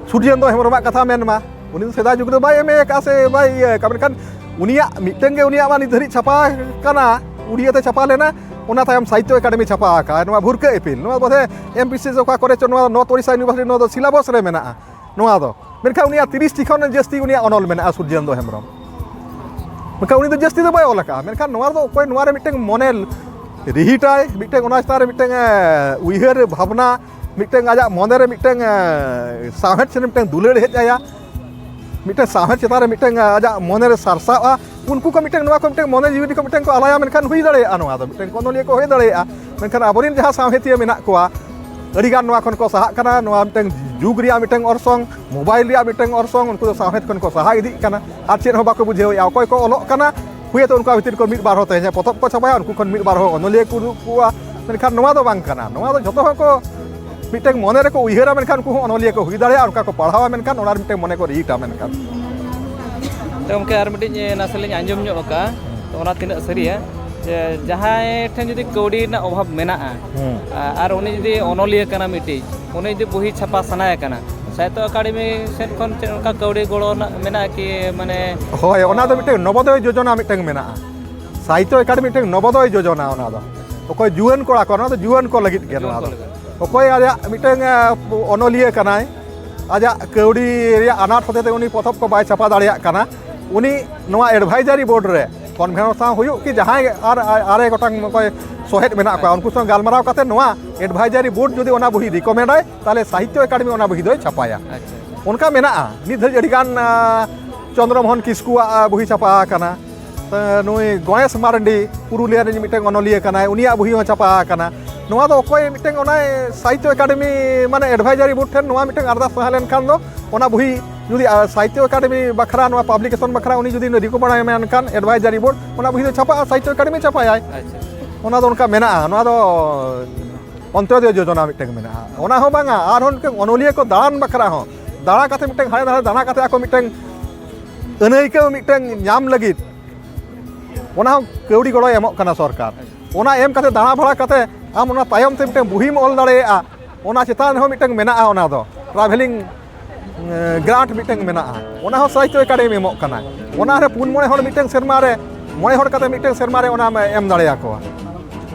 ᱥᱩᱨᱡᱮᱱᱫᱨᱚ ᱦᱮᱢᱵᱨᱚᱢᱟᱜ ᱠᱟᱛᱷᱟ ᱢᱮᱱ ᱢᱟ, ᱩᱱᱤ ᱫᱚ ᱥᱮᱫᱟᱭ ᱡᱩᱜᱽ ᱨᱮ ᱵᱟᱭ ᱮᱢ ᱮ ᱟᱠᱟᱫᱼᱟ ᱥᱮ ᱵᱟᱭ ᱤᱭᱟᱹ ᱟᱠᱟᱫᱼᱟ, ᱢᱮᱱᱠᱷᱟᱱ ᱩᱱᱤᱭᱟᱜ ᱢᱤᱫᱴᱟᱝ ᱜᱮ, ᱩᱱᱤᱭᱟᱜ ᱢᱟ ᱱᱤᱛ ᱫᱷᱟᱹᱨᱤᱡ ᱪᱷᱟᱯᱟ ᱟᱠᱟᱱᱟ, ᱩᱲᱤᱭᱟᱹ ᱛᱮ ᱪᱷᱟᱯᱟ ᱞᱮᱱᱟ, ᱚᱱᱟ ᱛᱟᱭᱚᱢ ᱥᱟᱦᱤᱛᱛᱚ ᱮᱠᱟᱰᱮᱢᱤ ᱪᱷᱟᱯᱟ ᱟᱠᱟᱫᱼᱟ᱾ ᱱᱚᱣᱟ ᱵᱷᱩᱨᱠᱟᱹ ᱤᱯᱤᱞ, ᱱᱚᱣᱟ ᱵᱚᱫᱷᱮ ᱮᱢ ᱯᱤ ᱥᱤ ᱥᱮ ᱚᱠᱟ ᱠᱚᱨᱮ ᱪᱚ, ᱱᱚᱣᱟ ᱱᱚᱨᱛᱷ ᱳᱰᱤᱥᱟ ᱤᱭᱩᱱᱤᱵᱷᱟᱨᱥᱤᱴᱤ, ᱱᱚᱣᱟ ᱫᱚ ᱥᱤᱞᱟᱵᱚᱥ ᱨᱮ ᱢᱮᱱᱟᱜᱼᱟ ᱱᱚᱣᱟ ᱫᱚ᱾ ᱢᱮᱱᱠᱷᱟᱱ ᱩᱱᱤᱭᱟᱜ ᱛᱤᱨᱤᱥ ᱴᱤ ᱠᱷᱚᱱ ᱡᱟᱹᱥᱛᱤ ᱩᱱᱤᱭᱟᱜ ᱚᱱᱚᱞ ᱢᱮᱱᱟᱜᱼᱟ ᱥᱩᱨᱡᱮᱱᱫᱨᱚ ᱦᱮᱢᱵᱨᱚᱢ᱾ ᱢᱮᱱᱠᱷᱟᱱ ᱩᱱᱤ ᱫᱚ ᱡᱟᱹᱥᱛᱤ ᱫᱚ ᱵᱟᱭ ᱚᱞ ᱟᱠᱟᱫᱼᱟ, ᱢᱮᱱᱠᱷᱟᱱ ᱱᱚᱣᱟ ᱨᱮᱫᱚ ᱚᱠᱚᱭ ᱱᱚᱣᱟ ᱨᱮ ᱢᱤᱫᱴᱟᱝ ᱢᱚᱱᱮ ᱨᱤᱦᱤᱴᱟᱭ, ᱢᱤᱫᱴᱟᱝ ᱚᱱᱟ ᱪᱮᱛᱟᱱ ᱨᱮ ᱢᱤᱫᱴᱟᱝ, ᱮ, ᱩᱭᱦᱟᱹᱨ ᱵᱷᱟᱵᱽᱱᱟ, ᱢᱤᱫᱴᱟᱝ ᱟᱡᱟᱜ ᱢᱚᱱᱮ ᱨᱮ ᱢᱤᱫᱴᱟᱝ, ᱮ, ᱥᱟᱶᱦᱮᱫ ᱥᱮᱱ ᱢᱤᱫᱴᱟᱝ ᱫᱩᱞᱟᱹᱲ ᱦᱮᱡ ᱟᱭᱟ, ᱢᱤᱫᱴᱟᱝ ᱥᱟᱶᱦᱮᱫ ᱪᱮᱛᱟᱱ ᱨᱮ ᱢᱤᱫᱴᱟᱝ ᱟᱡᱟᱜ ᱢᱚᱱᱮ ᱨᱮ ᱥᱟᱨᱥᱟᱜᱼᱟ, ᱩᱱᱠᱩ ᱠᱚ ᱢᱤᱫᱴᱟᱝ ᱱᱚᱣᱟ ᱠᱚ ᱢᱤᱫᱴᱟᱝ ᱢᱚᱱᱮ ᱡᱤᱣᱤ ᱠᱚ ᱢᱤᱫᱴᱟᱝ ᱠᱚ ᱟᱞᱟᱭᱟ, ᱢᱮᱱᱠᱷᱟᱱ ᱦᱩᱭ ᱫᱟᱲᱮᱭᱟᱜᱼᱟ, ᱱᱚᱣᱟ ᱫᱚ ᱢᱤᱫᱴᱟᱝ ᱚᱱᱚᱞᱤᱭᱟᱹ ᱠᱚ ᱦᱩᱭ ᱫᱟᱲᱮᱭᱟᱜᱼᱟ᱾ ᱢᱮᱱᱠᱷᱟᱱ ᱟᱵᱚᱨᱮᱱ ᱡᱟᱦᱟᱸ ᱥᱟᱶᱦᱮᱫᱤᱭᱟᱹ ᱢᱮᱱᱟᱜ ᱠᱚᱣᱟ, ᱟᱹᱰᱤᱜᱟᱱ ᱱᱚᱣᱟ ᱠᱷᱚᱱ ᱠᱚ ᱥᱟᱦᱟᱜ ᱠᱟᱱᱟ᱾ ᱱᱚᱣᱟ ᱢᱤᱫᱴᱟᱝ ᱡᱩᱜᱽ ᱨᱮᱭᱟᱜ ᱢᱤᱫᱴᱟᱝ ᱚᱨᱥᱚᱝ, ᱢᱳᱵᱟᱭᱤᱞ ᱨᱮᱭᱟᱜ ᱢᱤᱫᱴᱟᱝ ᱚᱨᱥᱚᱝ, ᱩᱱᱠᱩ ᱫᱚ ᱥᱟᱶᱦᱮᱫ ᱠᱷᱚᱱ ᱠᱚ ᱥᱟᱦᱟ ᱤᱫᱤᱜ ᱠᱟᱱᱟ᱾ ᱟᱨ ᱪᱮᱫ ᱦᱚᱸ ᱵᱟᱠᱚ ᱵᱩᱡᱷᱟᱹᱣᱮᱫᱼᱟ᱾ ᱚᱠᱚᱭ ᱠᱚ ᱚᱞᱚᱜ ᱠᱟᱱᱟ, ᱦᱩᱭᱛᱳ ᱩᱱᱠᱩᱣᱟᱜ ᱵᱷᱤᱛᱤᱨ ᱠᱚ ᱢᱤᱫ ᱵᱟᱨ ᱦᱚᱸ ᱛᱮᱦᱮᱧ ᱯᱚᱛᱚᱵ ᱠᱚ ᱪᱷᱟᱯᱟᱭᱟ, ᱩᱱᱠᱩ ᱠᱷᱚᱱ ᱢᱤᱫ ᱵᱟᱨ ᱦᱚᱸ ᱚᱱᱚᱞᱤᱭᱟᱹ ᱠᱚ ᱩᱰᱩᱠ ᱠᱚᱣᱟ᱾ ᱢᱮᱱᱠᱷᱟᱱ ᱱᱚᱣᱟ ᱫᱚ ᱵᱟᱝ ᱠᱟᱱᱟ᱾ ᱱᱚᱣᱟ ᱫᱚ ᱡᱷᱚᱛᱚ ᱦᱚᱲ ᱠᱚ ᱢᱤᱫᱴᱟᱝ ᱢᱚᱱᱮ ᱨᱮᱠᱚ ᱩᱭᱦᱟᱹᱨᱟ, ᱢᱮᱱᱠᱷᱟᱱ ᱩᱱᱠᱩ ᱦᱚᱸ ᱚᱱᱚᱞᱤᱭᱟᱹ ᱠᱚ ᱦᱩᱭ ᱫᱟᱲᱮᱭᱟᱜᱼᱟ, ᱚᱱᱠᱟ ᱠᱚ ᱯᱟᱲᱦᱟᱣᱟ, ᱢᱮᱱᱠᱷᱟᱱ ᱚᱱᱟ ᱨᱮ ᱢᱤᱫᱴᱟᱝ ᱢᱚᱱᱮ ᱠᱚ ᱨᱤᱦᱤᱴᱟ ᱢᱮᱱᱠᱷᱟᱱ᱾ ᱛᱚ ᱜᱚᱢᱠᱮ, ᱟᱨ ᱢᱤᱫᱴᱤᱡ ᱱᱟᱥᱮ ᱞᱤᱧ ᱟᱸᱡᱚᱢ ᱧᱚᱜ ᱟᱠᱟᱫᱼᱟ, ᱛᱚ ᱚᱱᱟ ᱛᱤᱱᱟᱹᱜ ᱥᱟᱹᱨᱤᱭᱟ, ᱡᱮ ᱡᱟᱦᱟᱸᱭ ᱴᱷᱮᱱ ᱡᱩᱫᱤ ᱠᱟᱹᱣᱰᱤ ᱨᱮᱱᱟᱜ ᱚᱵᱷᱟᱵᱽ ᱢᱮᱱᱟᱜᱼᱟ, ᱟᱨ ᱩᱱᱤ ᱡᱩᱫᱤ ᱚᱱᱚᱞᱤᱭᱟᱹ ᱠᱟᱱᱟ ᱢᱤᱫᱴᱤᱡ, ᱩᱱᱤ ᱡᱩᱫᱤ ᱵᱩᱦᱤ ᱪᱷᱟᱯᱟ ᱥᱟᱱᱟᱭᱮ ᱠᱟᱱᱟ, ᱥᱟᱦᱤᱛᱛᱚ ᱮᱠᱟᱰᱮᱢᱤ ᱥᱮᱫ ᱠᱷᱚᱱ ᱪᱮᱫ ᱚᱱᱠᱟ ᱠᱟᱹᱣᱰᱤ ᱜᱚᱲᱚ ᱨᱮᱱᱟᱜ ᱢᱮᱱᱟᱜᱼᱟ ᱠᱤ? ᱢᱟᱱᱮ ᱦᱳᱭ, ᱚᱱᱟ ᱫᱚ ᱢᱤᱫᱴᱟᱝ ᱱᱚᱵᱚᱫᱚᱭ ᱡᱳᱡᱚᱱᱟ ᱢᱤᱫᱴᱟᱝ ᱢᱮᱱᱟᱜᱼᱟ᱾ ᱥᱟᱦᱤᱛᱛᱚ ᱮᱠᱟᱰᱮᱢᱤ ᱢᱤᱫᱴᱟᱝ ᱱᱚᱵᱚᱫᱚᱭ ᱡᱳᱡᱚᱱᱟ᱾ ᱚᱱᱟ ᱫᱚ ᱚᱠᱚᱭ ᱡᱩᱣᱟᱹᱱ ᱠᱚᱲᱟ ᱠᱚ, ᱚᱱᱟ ᱫᱚ ᱡᱩᱣᱟᱹᱱ ᱠᱚ ᱞᱟᱹᱜᱤᱫ ᱜᱮ᱾ ᱱᱚᱣᱟ ᱫᱚ ᱚᱠᱚᱭ ᱟᱡᱟᱜ ᱢᱤᱫᱴᱟᱝ ᱚᱱᱚᱞᱤᱭᱟᱹ ᱠᱟᱱᱟᱭ, ᱟᱡᱟᱜ ᱠᱟᱹᱣᱰᱤ ᱨᱮᱭᱟᱜ ᱟᱱᱟᱴ ᱦᱚᱛᱮᱛᱮ ᱩᱱᱤ ᱯᱚᱛᱚᱵ ᱠᱚ ᱵᱟᱭ ᱪᱷᱟᱯᱟ ᱫᱟᱲᱮᱭᱟᱜ ᱠᱟᱱᱟ, ᱩᱱᱤ ᱱᱚᱣᱟ ᱮᱰᱵᱷᱟᱭᱡᱟᱨᱤ ᱵᱳᱨᱰ ᱨᱮ ᱠᱚᱱᱵᱷᱮᱱᱚᱨ ᱥᱟᱶ ᱦᱩᱭᱩᱜ ᱠᱤ ᱡᱟᱦᱟᱸᱭ ᱟᱨ ᱟᱨᱮ ᱜᱚᱴᱟᱝ ᱚᱠᱚᱭ ᱥᱚᱦᱮᱫ ᱢᱮᱱᱟᱜ ᱠᱚᱣᱟ, ᱩᱱᱠᱩ ᱥᱟᱶ ᱜᱟᱞᱢᱟᱨᱟᱣ ᱠᱟᱛᱮ ᱱᱚᱣᱟ ᱮᱰᱵᱷᱟᱭᱡᱟᱨᱤ ᱵᱳᱨᱰ ᱡᱩᱫᱤ ᱚᱱᱟ ᱵᱚᱦᱤ ᱨᱤᱠᱚᱢᱮᱱᱰ ᱟᱭ, ᱛᱟᱦᱚᱞᱮ ᱥᱟᱦᱤᱛᱛᱚ ᱮᱠᱟᱰᱮᱢᱤ ᱚᱱᱟ ᱵᱚᱦᱤ ᱫᱚᱭ ᱪᱷᱟᱯᱟᱭᱟ᱾ ᱚᱱᱠᱟ ᱢᱮᱱᱟᱜᱼᱟ᱾ ᱱᱤᱛ ᱫᱷᱟᱹᱵᱤᱡ ᱟᱹᱰᱤᱜᱟᱱ ᱪᱚᱱᱫᱨᱚ ᱢᱳᱦᱚᱱ ᱠᱤᱥᱠᱩᱣᱟᱜ ᱵᱚᱦᱤ ᱪᱷᱟᱯᱟ ᱟᱠᱟᱱᱟ᱾ ᱱᱩᱭ ᱜᱚᱬᱮᱥ ᱢᱟᱨᱰᱤ, ᱯᱩᱨᱩᱞᱤᱭᱟᱹ ᱨᱤᱱᱤᱡ ᱢᱤᱫᱴᱟᱝ ᱚᱱᱚᱞᱤᱭᱟᱹ ᱠᱟᱱᱟᱭ, ᱩᱱᱤᱭᱟᱜ ᱵᱚᱦᱤ ᱦᱚᱸ ᱪᱷᱟᱯᱟ ᱟᱠᱟᱱᱟ᱾ ᱱᱚᱣᱟ ᱫᱚ ᱚᱠᱚᱭ ᱢᱤᱫᱴᱟᱝ ᱚᱱᱟ ᱥᱟᱦᱤᱛᱛᱚ ᱮᱠᱟᱰᱮᱢᱤ ᱢᱟᱱᱮ ᱮᱰᱵᱷᱟᱭᱡᱟᱨᱤ ᱵᱳᱨᱰ ᱴᱷᱮᱱ ᱱᱚᱣᱟ ᱢᱤᱫᱴᱟᱝ ᱟᱨᱫᱟᱥ ᱛᱟᱦᱮᱸ ᱞᱮᱱᱠᱷᱟᱱ ᱫᱚ ᱚᱱᱟ ᱵᱚᱦᱤ ᱡᱩᱫᱤ ᱥᱟᱦᱤᱛᱛᱚ ᱮᱠᱟᱰᱮᱢᱤ ᱵᱟᱠᱷᱨᱟ, ᱱᱚᱣᱟ ᱯᱟᱵᱽᱞᱤᱠᱮᱥᱚᱱ ᱵᱟᱠᱷᱨᱟ ᱩᱱᱤ ᱡᱩᱫᱤ ᱨᱤᱠᱚᱢᱮᱱᱰ ᱮᱱᱠᱷᱟᱱ ᱮᱰᱵᱷᱟᱭᱡᱟᱨᱤ ᱵᱳᱨᱰ, ᱚᱱᱟ ᱵᱚᱦᱤ ᱫᱚ ᱪᱷᱟᱯᱟᱜᱼᱟ, ᱥᱟᱦᱤᱛᱛᱚ ᱮᱠᱟᱰᱮᱢᱤ ᱪᱷᱟᱯᱟᱭᱟᱭ᱾ ᱚᱱᱟ ᱫᱚ ᱚᱱᱠᱟ ᱢᱮᱱᱟᱜᱼᱟ᱾ ᱱᱚᱣᱟ ᱫᱚ ᱚᱱᱛᱚᱫᱚᱭ ᱡᱳᱡᱚᱱᱟ ᱢᱤᱫᱴᱟᱝ ᱢᱮᱱᱟᱜᱼᱟ᱾ ᱚᱱᱟ ᱦᱚᱸ ᱵᱟᱝᱟ, ᱟᱨᱦᱚᱸ ᱢᱤᱫᱴᱟᱝ ᱚᱱᱚᱞᱤᱭᱟᱹ ᱠᱚ ᱫᱟᱬᱟᱱ ᱵᱟᱠᱷᱨᱟ ᱦᱚᱸ, ᱫᱟᱬᱟ ᱠᱟᱛᱮ ᱢᱤᱫᱴᱟᱝ ᱦᱟᱸᱰᱮ ᱫᱟᱬᱟ ᱠᱟᱛᱮ ᱟᱠᱚ ᱢᱤᱫᱴᱟᱝ ᱟᱹᱱᱟᱹᱭᱠᱟᱹᱣ ᱢᱤᱫᱴᱟᱝ ᱧᱟᱢ ᱞᱟᱹᱜᱤᱫ ᱚᱱᱟ ᱦᱚᱸ ᱠᱟᱹᱣᱰᱤ ᱜᱚᱲᱚᱭ ᱮᱢᱚᱜ ᱠᱟᱱᱟ ᱥᱚᱨᱠᱟᱨ᱾ ᱚᱱᱟ ᱮᱢ ᱠᱟᱛᱮ ᱫᱟᱬᱟ ᱵᱟᱲᱟ ᱠᱟᱛᱮ ᱟᱢ ᱚᱱᱟ ᱛᱟᱭᱚᱢ ᱛᱮ ᱢᱤᱫᱴᱟᱝ ᱵᱩᱦᱤᱢ ᱚᱞ ᱫᱟᱲᱮᱭᱟᱜᱼᱟ, ᱚᱱᱟ ᱪᱮᱛᱟᱱ ᱨᱮᱦᱚᱸ ᱢᱤᱫᱴᱟᱝ ᱢᱮᱱᱟᱜᱼᱟ᱾ ᱚᱱᱟ ᱫᱚ ᱴᱨᱟᱵᱷᱮᱞᱤᱝ ᱜᱨᱟᱱᱴ ᱢᱤᱫᱴᱟᱝ ᱢᱮᱱᱟᱜᱼᱟ, ᱚᱱᱟ ᱦᱚᱸ ᱥᱟᱦᱤᱛᱛᱚ ᱮᱠᱟᱰᱮᱢᱤ ᱮᱢᱚᱜ ᱠᱟᱱᱟ᱾ ᱚᱱᱟ ᱨᱮ ᱯᱩᱱ ᱢᱚᱬᱮ ᱦᱚᱲ ᱢᱤᱫᱴᱟᱝ ᱥᱮᱨᱢᱟ ᱨᱮ, ᱢᱚᱬᱮ ᱦᱚᱲ ᱠᱟᱛᱮ ᱢᱤᱫᱴᱟᱝ ᱥᱮᱨᱢᱟ ᱨᱮ ᱚᱱᱟᱢ ᱮᱢ ᱫᱟᱲᱮᱭᱟᱠᱚᱣᱟ᱾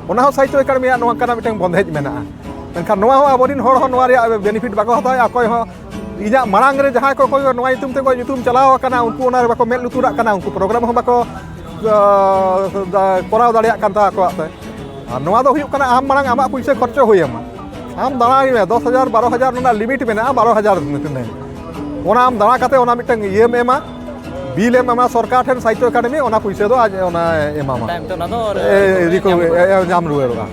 ᱚᱱᱟ ᱦᱚᱸ ᱥᱟᱦᱤᱛᱛᱚ ᱮᱠᱟᱰᱮᱢᱤᱭᱟᱜ ᱱᱚᱝᱠᱟᱱᱟᱜ ᱢᱤᱫᱴᱟᱝ ᱵᱚᱱᱫᱷᱮᱡᱽ ᱢᱮᱱᱟᱜᱼᱟ᱾ ᱢᱮᱱᱠᱷᱟᱱ ᱱᱚᱣᱟ ᱦᱚᱸ ᱟᱵᱚᱨᱮᱱ ᱦᱚᱲ ᱦᱚᱸ ᱱᱚᱣᱟ ᱨᱮᱭᱟᱜ ᱵᱮᱱᱤᱯᱷᱤᱴ ᱵᱟᱠᱚ ᱦᱟᱛᱟᱣᱮᱫᱼᱟ᱾ ᱚᱠᱚᱭ ᱦᱚᱸ ᱤᱧᱟᱹᱜ ᱢᱟᱲᱟᱝ ᱨᱮ ᱡᱟᱦᱟᱸᱭ ᱠᱚ, ᱚᱠᱚᱭ ᱱᱚᱣᱟ ᱧᱩᱛᱩᱢ ᱛᱮᱠᱚ ᱧᱩᱛᱩᱢ ᱪᱟᱞᱟᱣ ᱟᱠᱟᱱᱟ, ᱩᱱᱠᱩ ᱚᱱᱟ ᱨᱮ ᱵᱟᱠᱚ ᱢᱮᱫ ᱞᱩᱛᱩᱨᱟᱜ ᱠᱟᱱᱟ, ᱩᱱᱠᱩ ᱯᱨᱳᱜᱨᱟᱢ ᱦᱚᱸ ᱵᱟᱠᱚ ᱠᱚᱨᱟᱣ ᱫᱟᱲᱮᱭᱟᱜ ᱠᱟᱱ ᱛᱟᱠᱚᱣᱟ᱾ ᱟᱨ ᱱᱚᱣᱟ ᱫᱚ ᱦᱩᱭᱩᱜ ᱠᱟᱱᱟ, ᱟᱢ ᱢᱟᱲᱟᱝ ᱟᱢᱟᱜ ᱯᱩᱭᱥᱟᱹ ᱠᱷᱚᱨᱪᱚ ᱦᱩᱭ ᱟᱢᱟ, ᱟᱢ ᱫᱟᱬᱟᱭ ᱢᱮ, ᱫᱚᱥ ᱦᱟᱡᱟᱨ, ᱵᱟᱨᱚ ᱦᱟᱡᱟᱨ ᱨᱮᱱᱟᱜ ᱞᱤᱢᱤᱴ ᱢᱮᱱᱟᱜᱼᱟ, ᱵᱟᱨᱚ ᱦᱟᱡᱟᱨ ᱛᱤᱱᱟᱹᱜ ᱚᱱᱟ ᱟᱢ ᱫᱟᱬᱟ ᱠᱟᱛᱮ ᱚᱱᱟ ᱢᱤᱫᱴᱟᱝ ᱤᱭᱟᱹᱢ ᱮᱢᱟ, ᱵᱤᱞ ᱮᱢ ᱮᱢᱟ ᱥᱚᱨᱠᱟᱨ ᱴᱷᱮᱱ, ᱥᱟᱦᱤᱛᱛᱚ ᱮᱠᱟᱰᱮᱢᱤ ᱚᱱᱟ ᱯᱩᱭᱥᱟᱹ ᱫᱚ ᱟᱡ ᱚᱱᱟ ᱮᱢᱟᱢᱟ᱾ ᱛᱟᱭᱚᱢ ᱛᱮ ᱚᱱᱟ ᱫᱚ ᱮ, ᱨᱩᱣᱟᱹᱲ ᱨᱤᱠᱚ-, ᱧᱟᱢ ᱨᱩᱣᱟᱹᱲ᱾ ᱮ, ᱧᱟᱢ ᱨᱩᱣᱟᱹᱲᱚᱜᱼᱟ᱾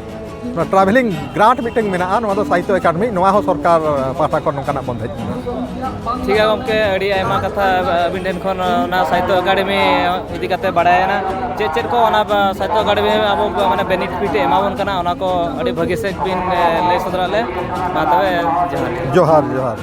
ᱚᱱᱟ ᱴᱨᱟᱵᱷᱮᱞᱤᱝ ᱜᱨᱟᱱᱴ ᱢᱤᱫᱴᱟᱝ ᱢᱮᱱᱟᱜᱼᱟ, ᱱᱚᱣᱟ ᱫᱚ ᱥᱟᱦᱤᱛᱛᱚ ᱮᱠᱟᱰᱮᱢᱤ, ᱱᱚᱣᱟ ᱦᱚᱸ ᱥᱚᱨᱠᱟᱨ ᱯᱟᱦᱴᱟ ᱠᱷᱚᱱ ᱱᱚᱝᱠᱟᱱᱟᱜ ᱵᱚᱱᱫᱮᱡ ᱢᱮᱱᱟᱜᱼᱟ᱾ ᱴᱷᱤᱠ ᱜᱮᱭᱟ ᱜᱚᱢᱠᱮ, ᱟᱹᱰᱤ ᱟᱭᱢᱟ ᱠᱟᱛᱷᱟ ᱟᱹᱵᱤᱱ ᱴᱷᱮᱱ ᱠᱷᱚᱱ ᱚᱱᱟ ᱥᱟᱦᱤᱛᱛᱚ ᱮᱠᱟᱰᱮᱢᱤ ᱤᱫᱤ ᱠᱟᱛᱮ ᱵᱟᱲᱟᱭᱮᱱᱟ᱾ ᱪᱮᱫ ᱪᱮᱫ ᱠᱚ ᱚᱱᱟ ᱥᱟᱦᱤᱛᱛᱚ ᱮᱠᱟᱰᱮᱢᱤ ᱟᱵᱚ ᱢᱟᱱᱮ ᱵᱮᱱᱤᱯᱷᱤᱴ ᱮ ᱮᱢᱟ ᱵᱚᱱ ᱠᱟᱱᱟ, ᱚᱱᱟ ᱠᱚ ᱟᱹᱰᱤ ᱵᱷᱟᱹᱜᱤ ᱥᱮᱫ ᱵᱤᱱ ᱞᱟᱹᱭ ᱥᱚᱫᱚᱨᱟᱫ ᱞᱮ᱾ ᱢᱟ ᱛᱚᱵᱮ ᱡᱚᱦᱟᱨ᱾ ᱡᱚᱦᱟᱨ, ᱡᱚᱦᱟᱨ᱾